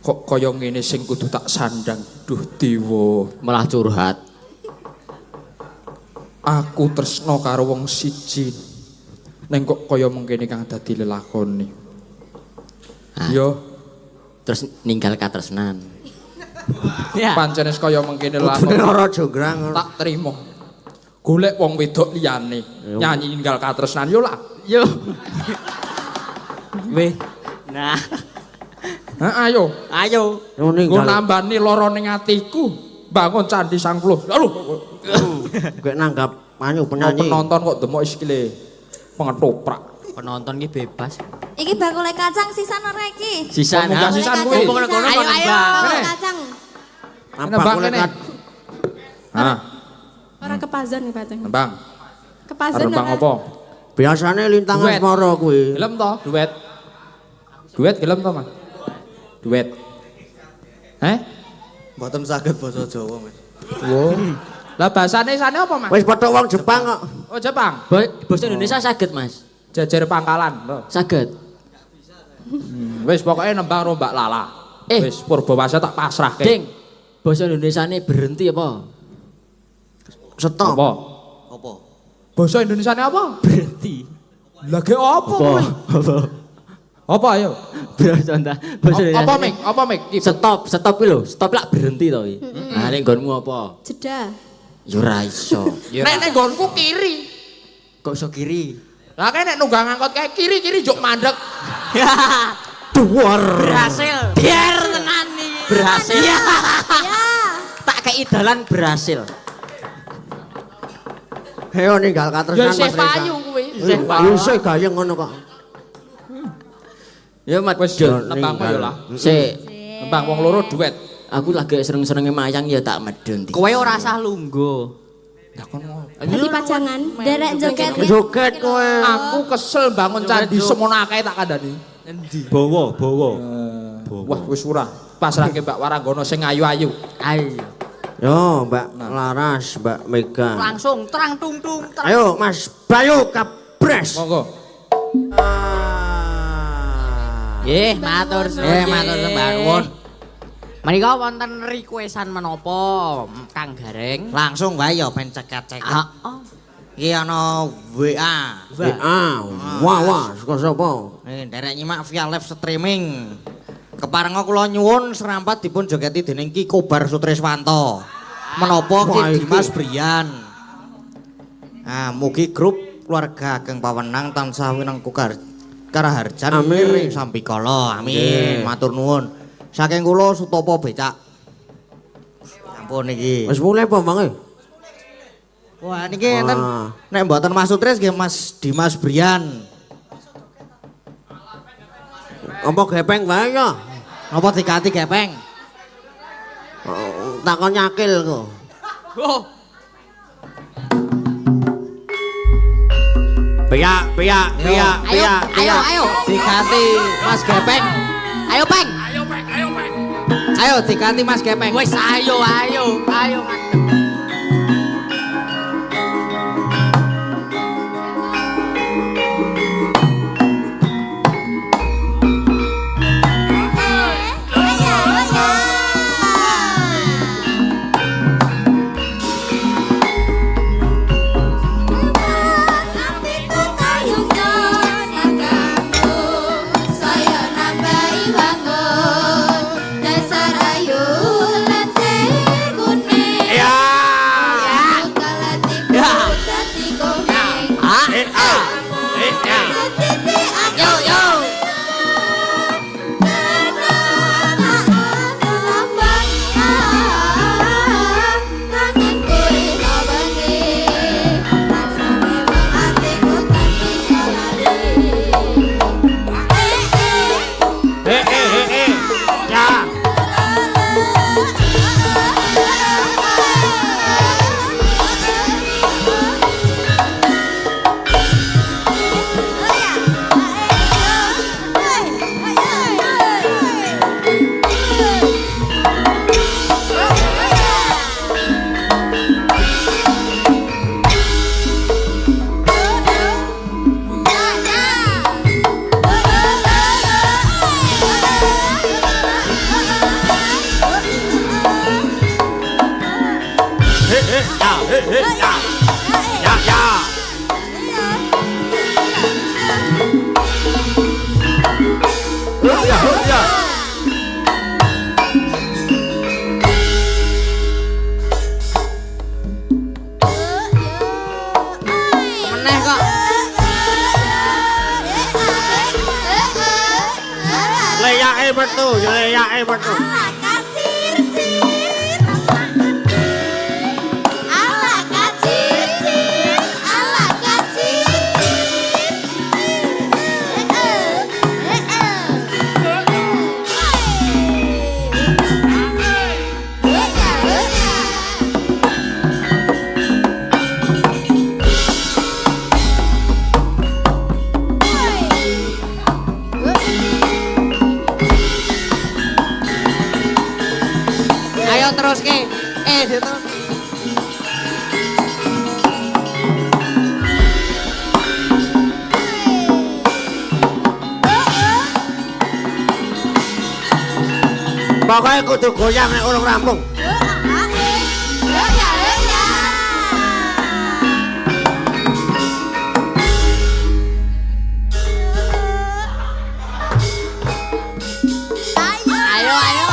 Speaker 5: Kok kaya ngene sing kudu tak sandang. Duh dewa.
Speaker 1: Malah curhat.
Speaker 5: Aku tresna karo wong siji. Neng kok kaya mengkene kang dadi lelakone. Yo,
Speaker 1: Terus ninggal katresnan. Ya.
Speaker 5: pancen wis kaya mengkene
Speaker 4: Kudune
Speaker 5: lakon.
Speaker 4: Roro Jonggrang.
Speaker 5: Tak terima. Golek wong wedok liyane, nyanyi ninggal katresnan yo lah.
Speaker 1: Yo. Weh. Nah,
Speaker 5: Ha ayo.
Speaker 1: ayo.
Speaker 4: Yo
Speaker 5: Nggo
Speaker 4: ninggal.
Speaker 5: nambani lara ning atiku, bangun candi 90. Aduh,
Speaker 4: Gek nanggap anu
Speaker 5: mau
Speaker 4: penyanyi.
Speaker 5: penonton kok demok sikile pengetoprak.
Speaker 2: Penonton ki bebas.
Speaker 9: Iki bakule kacang sisan ora iki?
Speaker 1: Sisan
Speaker 5: Munggah
Speaker 1: ha.
Speaker 5: sisan kuwi.
Speaker 1: Mumpung kono
Speaker 2: Ayo,
Speaker 1: kono
Speaker 2: ayo.
Speaker 1: nembang.
Speaker 3: Bakul
Speaker 5: Kene.
Speaker 3: kacang.
Speaker 4: Apa
Speaker 5: Nembang
Speaker 4: boleh
Speaker 5: kene.
Speaker 4: kat
Speaker 5: Ha,
Speaker 3: Ora kepazan kepazan.
Speaker 5: nembang.
Speaker 3: Kepazan
Speaker 5: Nembang
Speaker 3: ora?
Speaker 5: apa?
Speaker 4: Biasane lintang
Speaker 5: Duet.
Speaker 4: asmara kuwi.
Speaker 5: Gelem to, duet. Duet gelem to, Mas? Duet. Heh?
Speaker 8: Mboten saged basa Jawa, Mas.
Speaker 5: Wo. Lah bahasane sane apa, Mas?
Speaker 4: Wis padha wong Jepang kok.
Speaker 5: Oh, Jepang.
Speaker 1: Basa Indonesia saged, Mas.
Speaker 5: Jejer pangkalan to.
Speaker 1: Saged.
Speaker 5: Wis pokoke nembang rombak lala.
Speaker 1: Eh.
Speaker 5: Wis Purbawasa tak pasrahke.
Speaker 1: Ding. Basa Indonesiane berhenti apa?
Speaker 4: Stop.
Speaker 5: Apa?
Speaker 8: Apa?
Speaker 5: Basa Indonesiane apa?
Speaker 1: Berhenti.
Speaker 5: Lah ge apa kowe?
Speaker 1: Apa?
Speaker 5: Apa ayo?
Speaker 1: Basa basa Indonesia.
Speaker 5: Apa mik? Apa mik? Ki-
Speaker 1: Stop, stop kuwi lho. Stop lak berhenti to kuwi. Nah, nek nggonmu apa?
Speaker 3: Jeda.
Speaker 1: Ya ora iso.
Speaker 5: Nek nek nggonku kiri.
Speaker 1: Kok iso kiri?
Speaker 5: Lah kae nek nunggang angkot kae kiri-kiri njuk mandek.
Speaker 4: Duwar.
Speaker 1: Berhasil. Biar tenan iki. Berhasil.
Speaker 3: Ya.
Speaker 1: kei dalan berhasil.
Speaker 4: Ayo ninggal
Speaker 5: Ya
Speaker 4: katresnan
Speaker 5: isih
Speaker 4: Mas Reza.
Speaker 5: payu kuwi.
Speaker 4: Isih payu. Isih gayeng ngono kok.
Speaker 1: Ya mat
Speaker 5: Wis nembang ya lah.
Speaker 1: Sik,
Speaker 5: Nembang wong loro duet.
Speaker 1: aku lagi seneng-senenge mayang ya tak medun.
Speaker 2: Kowe ora usah lungguh.
Speaker 5: Lah kon ngopo?
Speaker 3: Dadi pajangan, derek joget.
Speaker 4: Joget kowe.
Speaker 5: Aku kesel bangun candi semono akeh tak kandhani.
Speaker 2: Endi?
Speaker 7: Bawa, bawa.
Speaker 5: Wah wis ora. Pasrahke Mbak Waranggono sing ayu-ayu.
Speaker 2: Ayo.
Speaker 4: Yo, Mbak Laras, Mbak Mega.
Speaker 2: Langsung terang tung tung terang.
Speaker 4: Ayo Mas Bayu Kabres.
Speaker 5: Monggo.
Speaker 2: Nggih, matur suwun.
Speaker 1: Eh, matur sembah nuwun.
Speaker 2: Menika wonten requestan menapa Kang Gareng?
Speaker 10: Langsung wae ya ben cekat-cekat.
Speaker 2: Heeh.
Speaker 10: Iki ana WA.
Speaker 4: WA, wah wah, saka sapa?
Speaker 10: Nderek nyimak via live streaming. Keparenga kula nyuwun serampat dipun jogeti dening Ki Kobar Sutriswanto. Menapa
Speaker 4: Wah,
Speaker 10: Ki
Speaker 4: iki.
Speaker 10: Dimas Brian. Nah, mugi grup keluarga Ageng Pawenang tansah winengku karaharjan
Speaker 4: Amin.
Speaker 10: ing sambikala. Amin.
Speaker 4: Nggih.
Speaker 10: Matur nuwun. Saking kula Sutopo becak. Ampun niki.
Speaker 4: Wis mulai apa, Bang?
Speaker 10: Wah niki enten
Speaker 4: Wah.
Speaker 10: nek mboten Mas Sutris nggih Mas Dimas Brian.
Speaker 4: Apa gepeng wae ya?
Speaker 10: Napa diganti gepeng?
Speaker 4: Oh, takon nyakil kok.
Speaker 2: Oh.
Speaker 4: Piak, piak, piak,
Speaker 2: Ayo,
Speaker 4: piak,
Speaker 2: ayo,
Speaker 4: piak.
Speaker 2: ayo.
Speaker 10: Diganti Mas Gepeng.
Speaker 2: Ayo, Peng.
Speaker 10: Ayo diganti Mas Gepeng.
Speaker 2: Wis ayo, ayo, ayo ngadeg.
Speaker 4: Ya.
Speaker 2: Ah,
Speaker 4: Eh, ah. Eh, ah.
Speaker 2: yo yo.
Speaker 4: Eh, eh, eh, eh. Ya. Eh, eh, ya, eh, eh, ya. Ya, ya. Ya, ya.
Speaker 10: Meneh kok.
Speaker 4: Leyake metu, leyake metu.
Speaker 10: Ayo terus ke. Terus.
Speaker 4: Pokoke kudu goyang nek urung rampung.
Speaker 2: Ayo, ayo.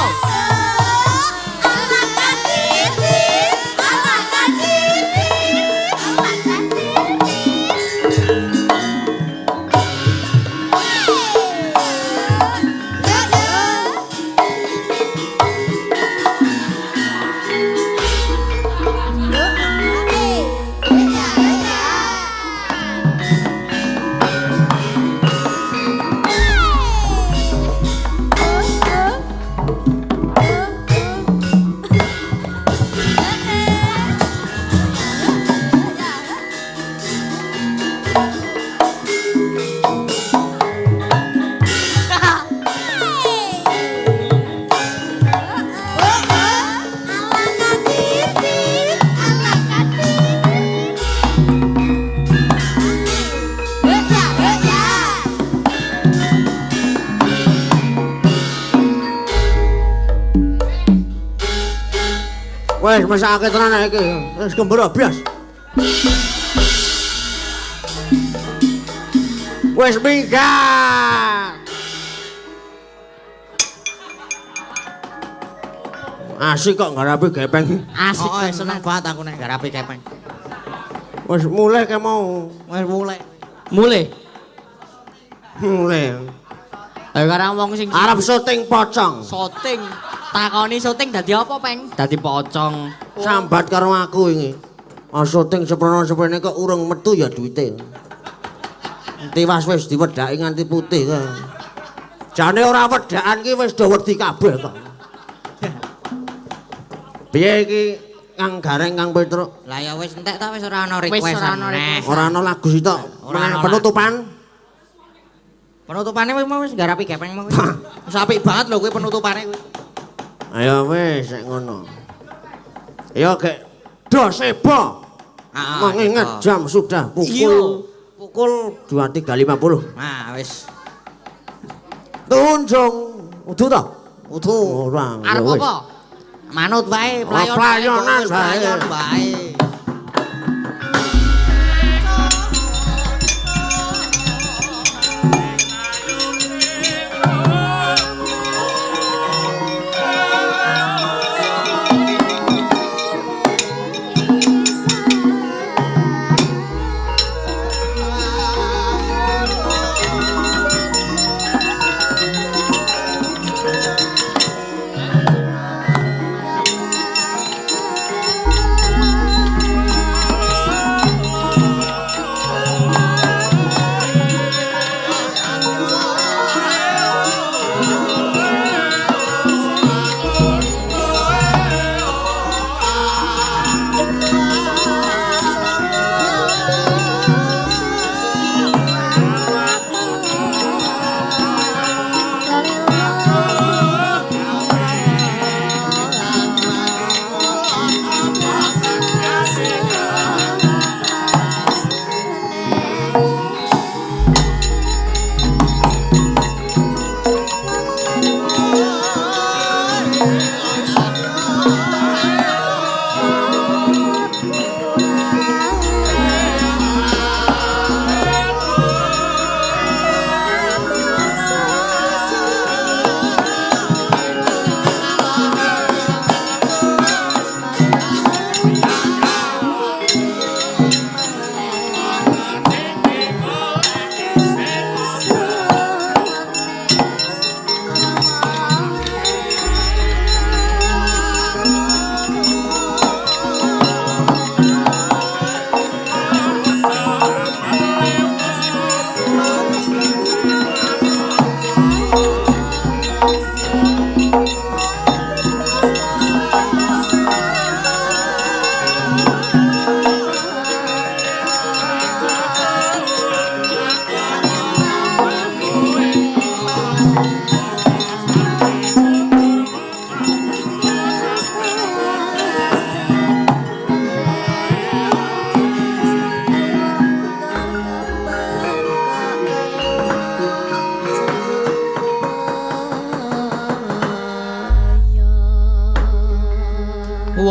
Speaker 4: Wis mesake tenan iki. Wis gembro bias. Wis minggat. Asik kok ngarapi gepeng.
Speaker 2: Asik.
Speaker 10: Oh, seneng banget aku nek ngarapi gepeng.
Speaker 4: Wis mulih ke mau.
Speaker 10: Wis mulih.
Speaker 2: Mulih.
Speaker 4: Mulih.
Speaker 2: Lah karang wong sing
Speaker 4: arep syuting pocong.
Speaker 2: Syuting. Takoni syuting dadi apa, Peng? Dadi pocong.
Speaker 4: Sambat karo aku iki. Ah syuting seprono-seprene kok urung metu ya duwite. Tiwas wis diwedhaki nganti putih kok. Jane ora wedhakan ki wis do wedi kabeh kok. Piye iki Kang Gareng, Kang Petruk?
Speaker 10: Lah ya wis entek ta wis ora ana request.
Speaker 4: Ora ana lagu sitok. Penutupan.
Speaker 10: Penutupane wis mau wis garapi gepeng mau. Wis apik banget lho kuwi penutupane kuwi.
Speaker 4: Ayo wis sik ngono. Ayo gek do sebo. Mengingat jam sudah pukul 23.50.
Speaker 10: Nah wis.
Speaker 4: Tunjung. Udu ta?
Speaker 10: Udu.
Speaker 4: Ora.
Speaker 2: Arep apa?
Speaker 10: Manut wae,
Speaker 4: playonan wae.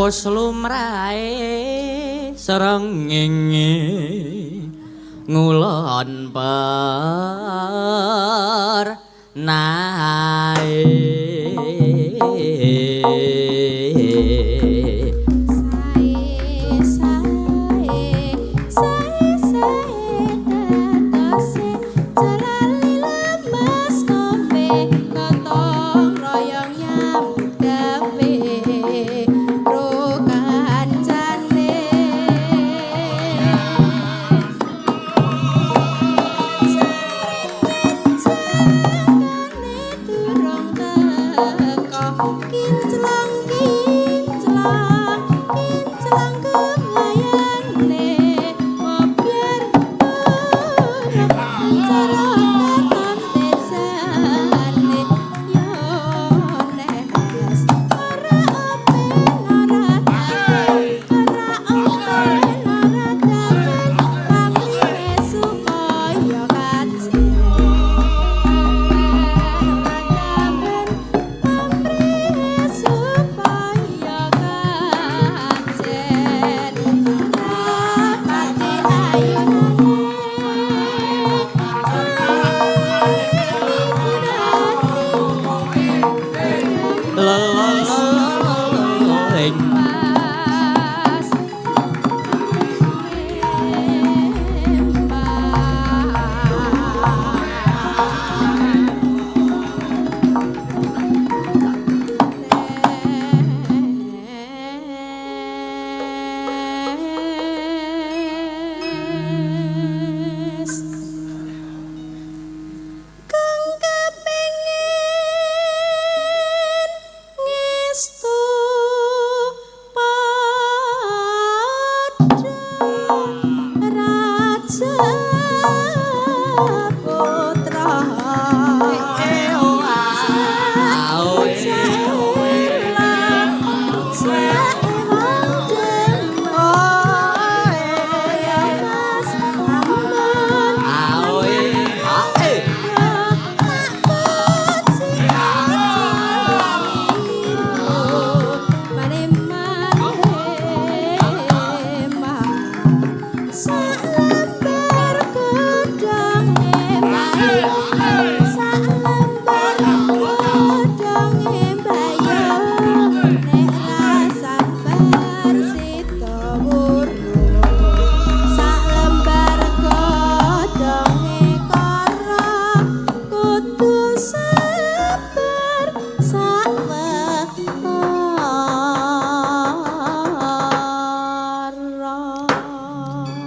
Speaker 2: Wis lumrahe srengenge ngulon per nae.
Speaker 3: Durung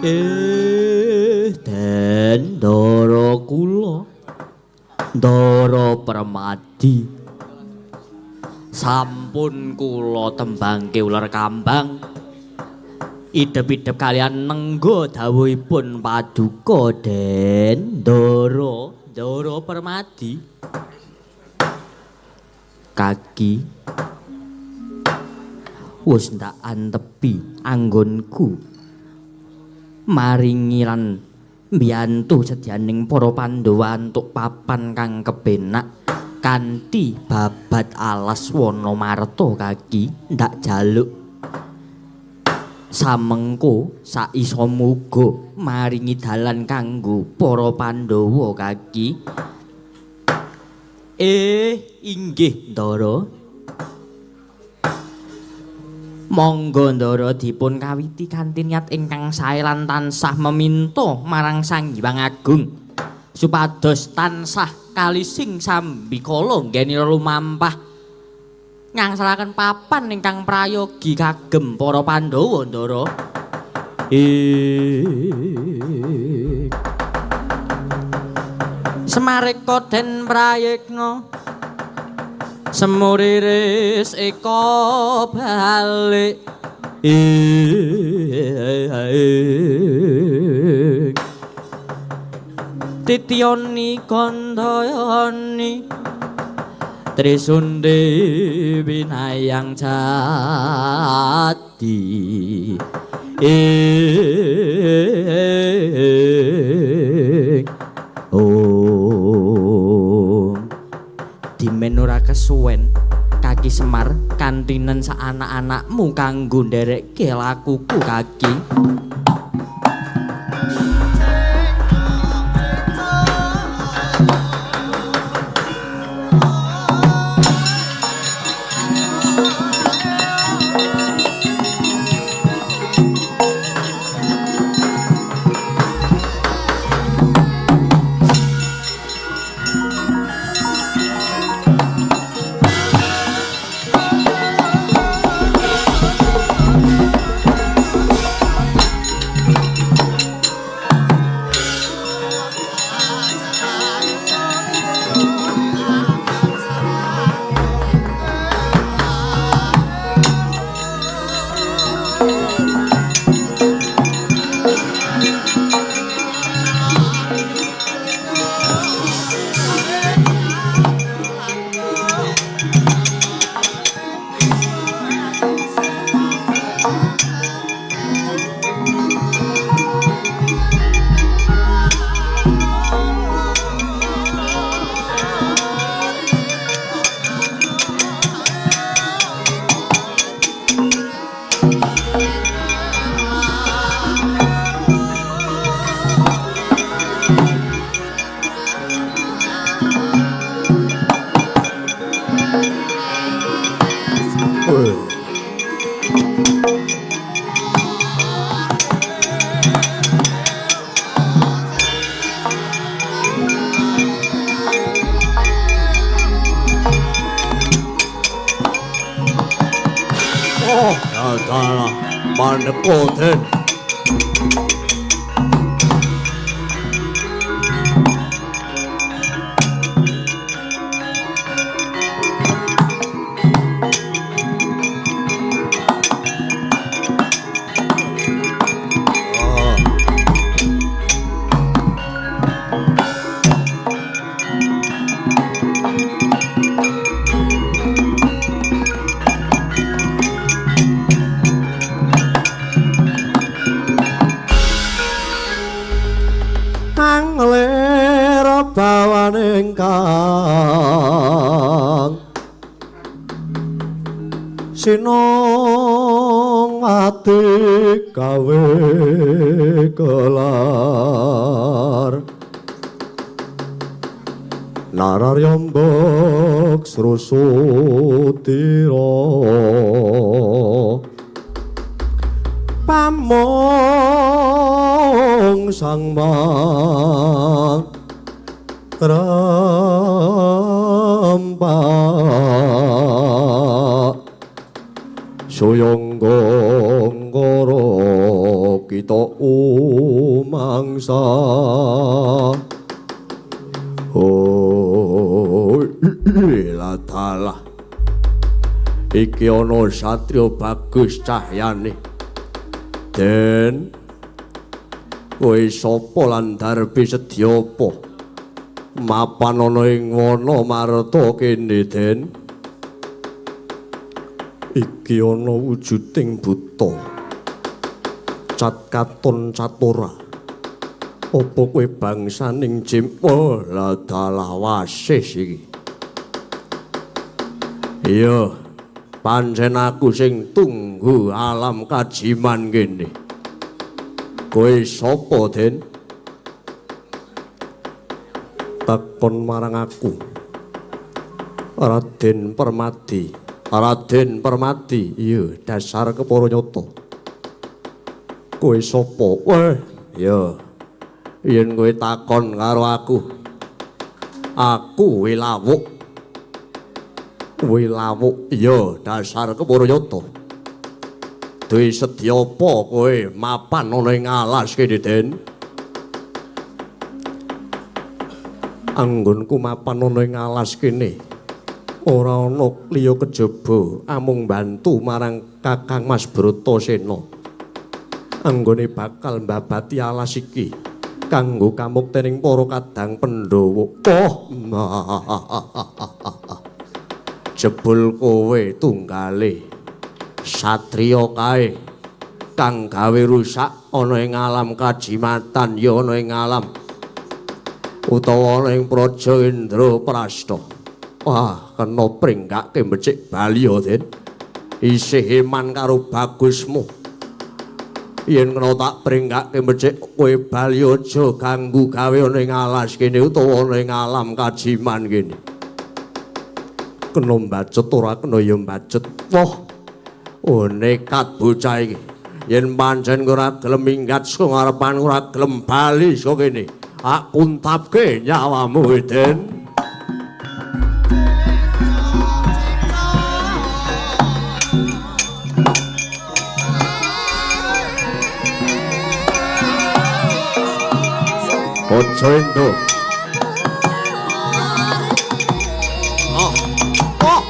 Speaker 2: Den Ndara kula Ndara Permadi sampun kula tembangke uler kambang idep-idep kalian nenggo dawuhipun paduka Den Ndara Ndara Permadi. Kaki wis ndak antepi anggonku maringi lan mbiyantu sedyaning para Pandhawa antuk papan kang kepenak kanthi babat alas wana marta. Kaki ndak jaluk samengko saisa muga maringi dalan kanggo para Pandhawa. Kaki inggih Ndara. Monggo Ndara dipun kawiti kanthi niat ingkang sae lan tansah meminta marang Sang Hyang Agung supados tansah kalising sambikala nggenira lumampah ngangsalaken papan ingkang prayogi kagem para Pandhawa. Ndara. Semareka den prayekna semuriris eka balik. Titiyoni kandhayani Trisundi winayang jati. Om dimen ora kesuwen Kaki Semar kantinen sak anak-anakmu kanggo nderekke lakuku. Kaki
Speaker 7: Sinong ati gawe kelar nararyambek srusutira pamong sang rampak Soyonggong koro kita umangsa. Oh, ladalah. Iki ana satriya bagus cahyane. Den, kowe sapa lan darbi sedya apa? Mapan ana ing wana marta kene, Den. Iki ana wujuding buta. Cat katon catora. Apa kowe bangsaning Jim? Oh, ladalah wasis iki. Iya, pancen aku sing tunggu alam kajiman kene. Kowe sapa, Den? Takon marang aku. Raden Permadi. Raden Permadi, iya, dasar kepara nyata. Kowe sapa? Weh, iya. Yen kowe takon karo aku, aku Wilawuk. Wilawuk, iya, dasar kepara nyata. Duwe sedya apa kowe mapan ana ing alas kene, Den? Anggonku mapan ana ing alas kene ora ana liya kejaba amung bantu marang Kakang Mas Bratasena. Anggone bakal mbabati alas iki kanggo kamuktening para kadang Pandhawa. Oh, jebul kowe tunggale satriya kae kang gawe rusak ana ing alam kajimatan, ya ana ing alam utawa ana ing praja Indraprasta. Wah, kena pringgake becik bali ya, Den. Isih iman karo bagusmu. Yen kena tak pringgake becik kowe bali aja ganggu gawe ana ing alas kene utawa ana ing alam kajiman kene. Kena mbacut ora kena ya mbacut. Wah, oh nekat bocah iki. Yen pancen ora gelem minggat saka ngarepan ora gelem bali saka kene, tak kuntapke nyawamu, Den. Aja endo.
Speaker 10: Oh. Oh.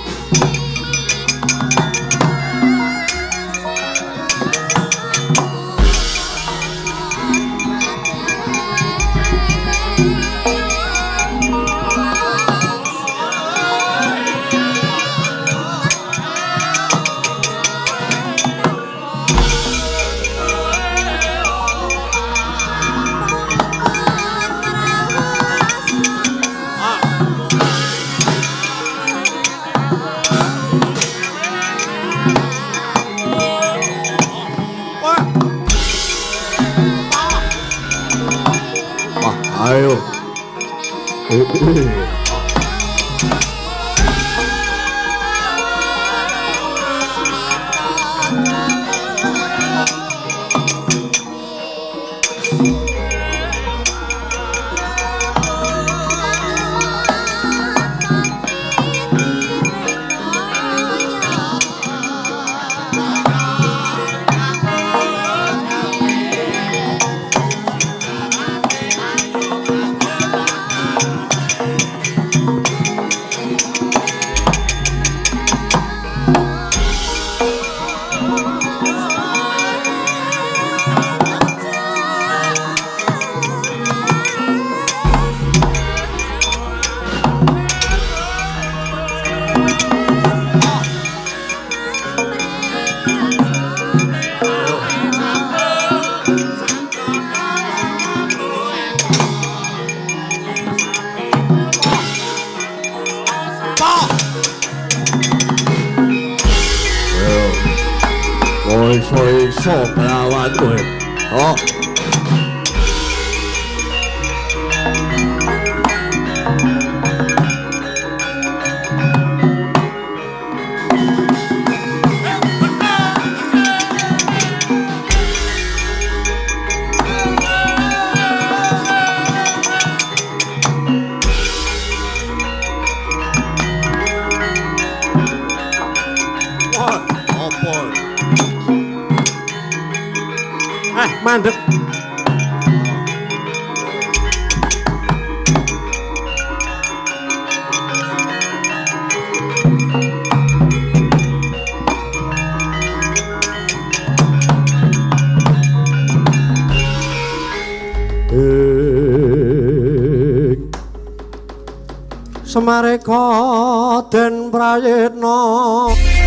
Speaker 7: Ayo. Iso kelawan kowe. Oh. Mandek. Semareka den prayitna.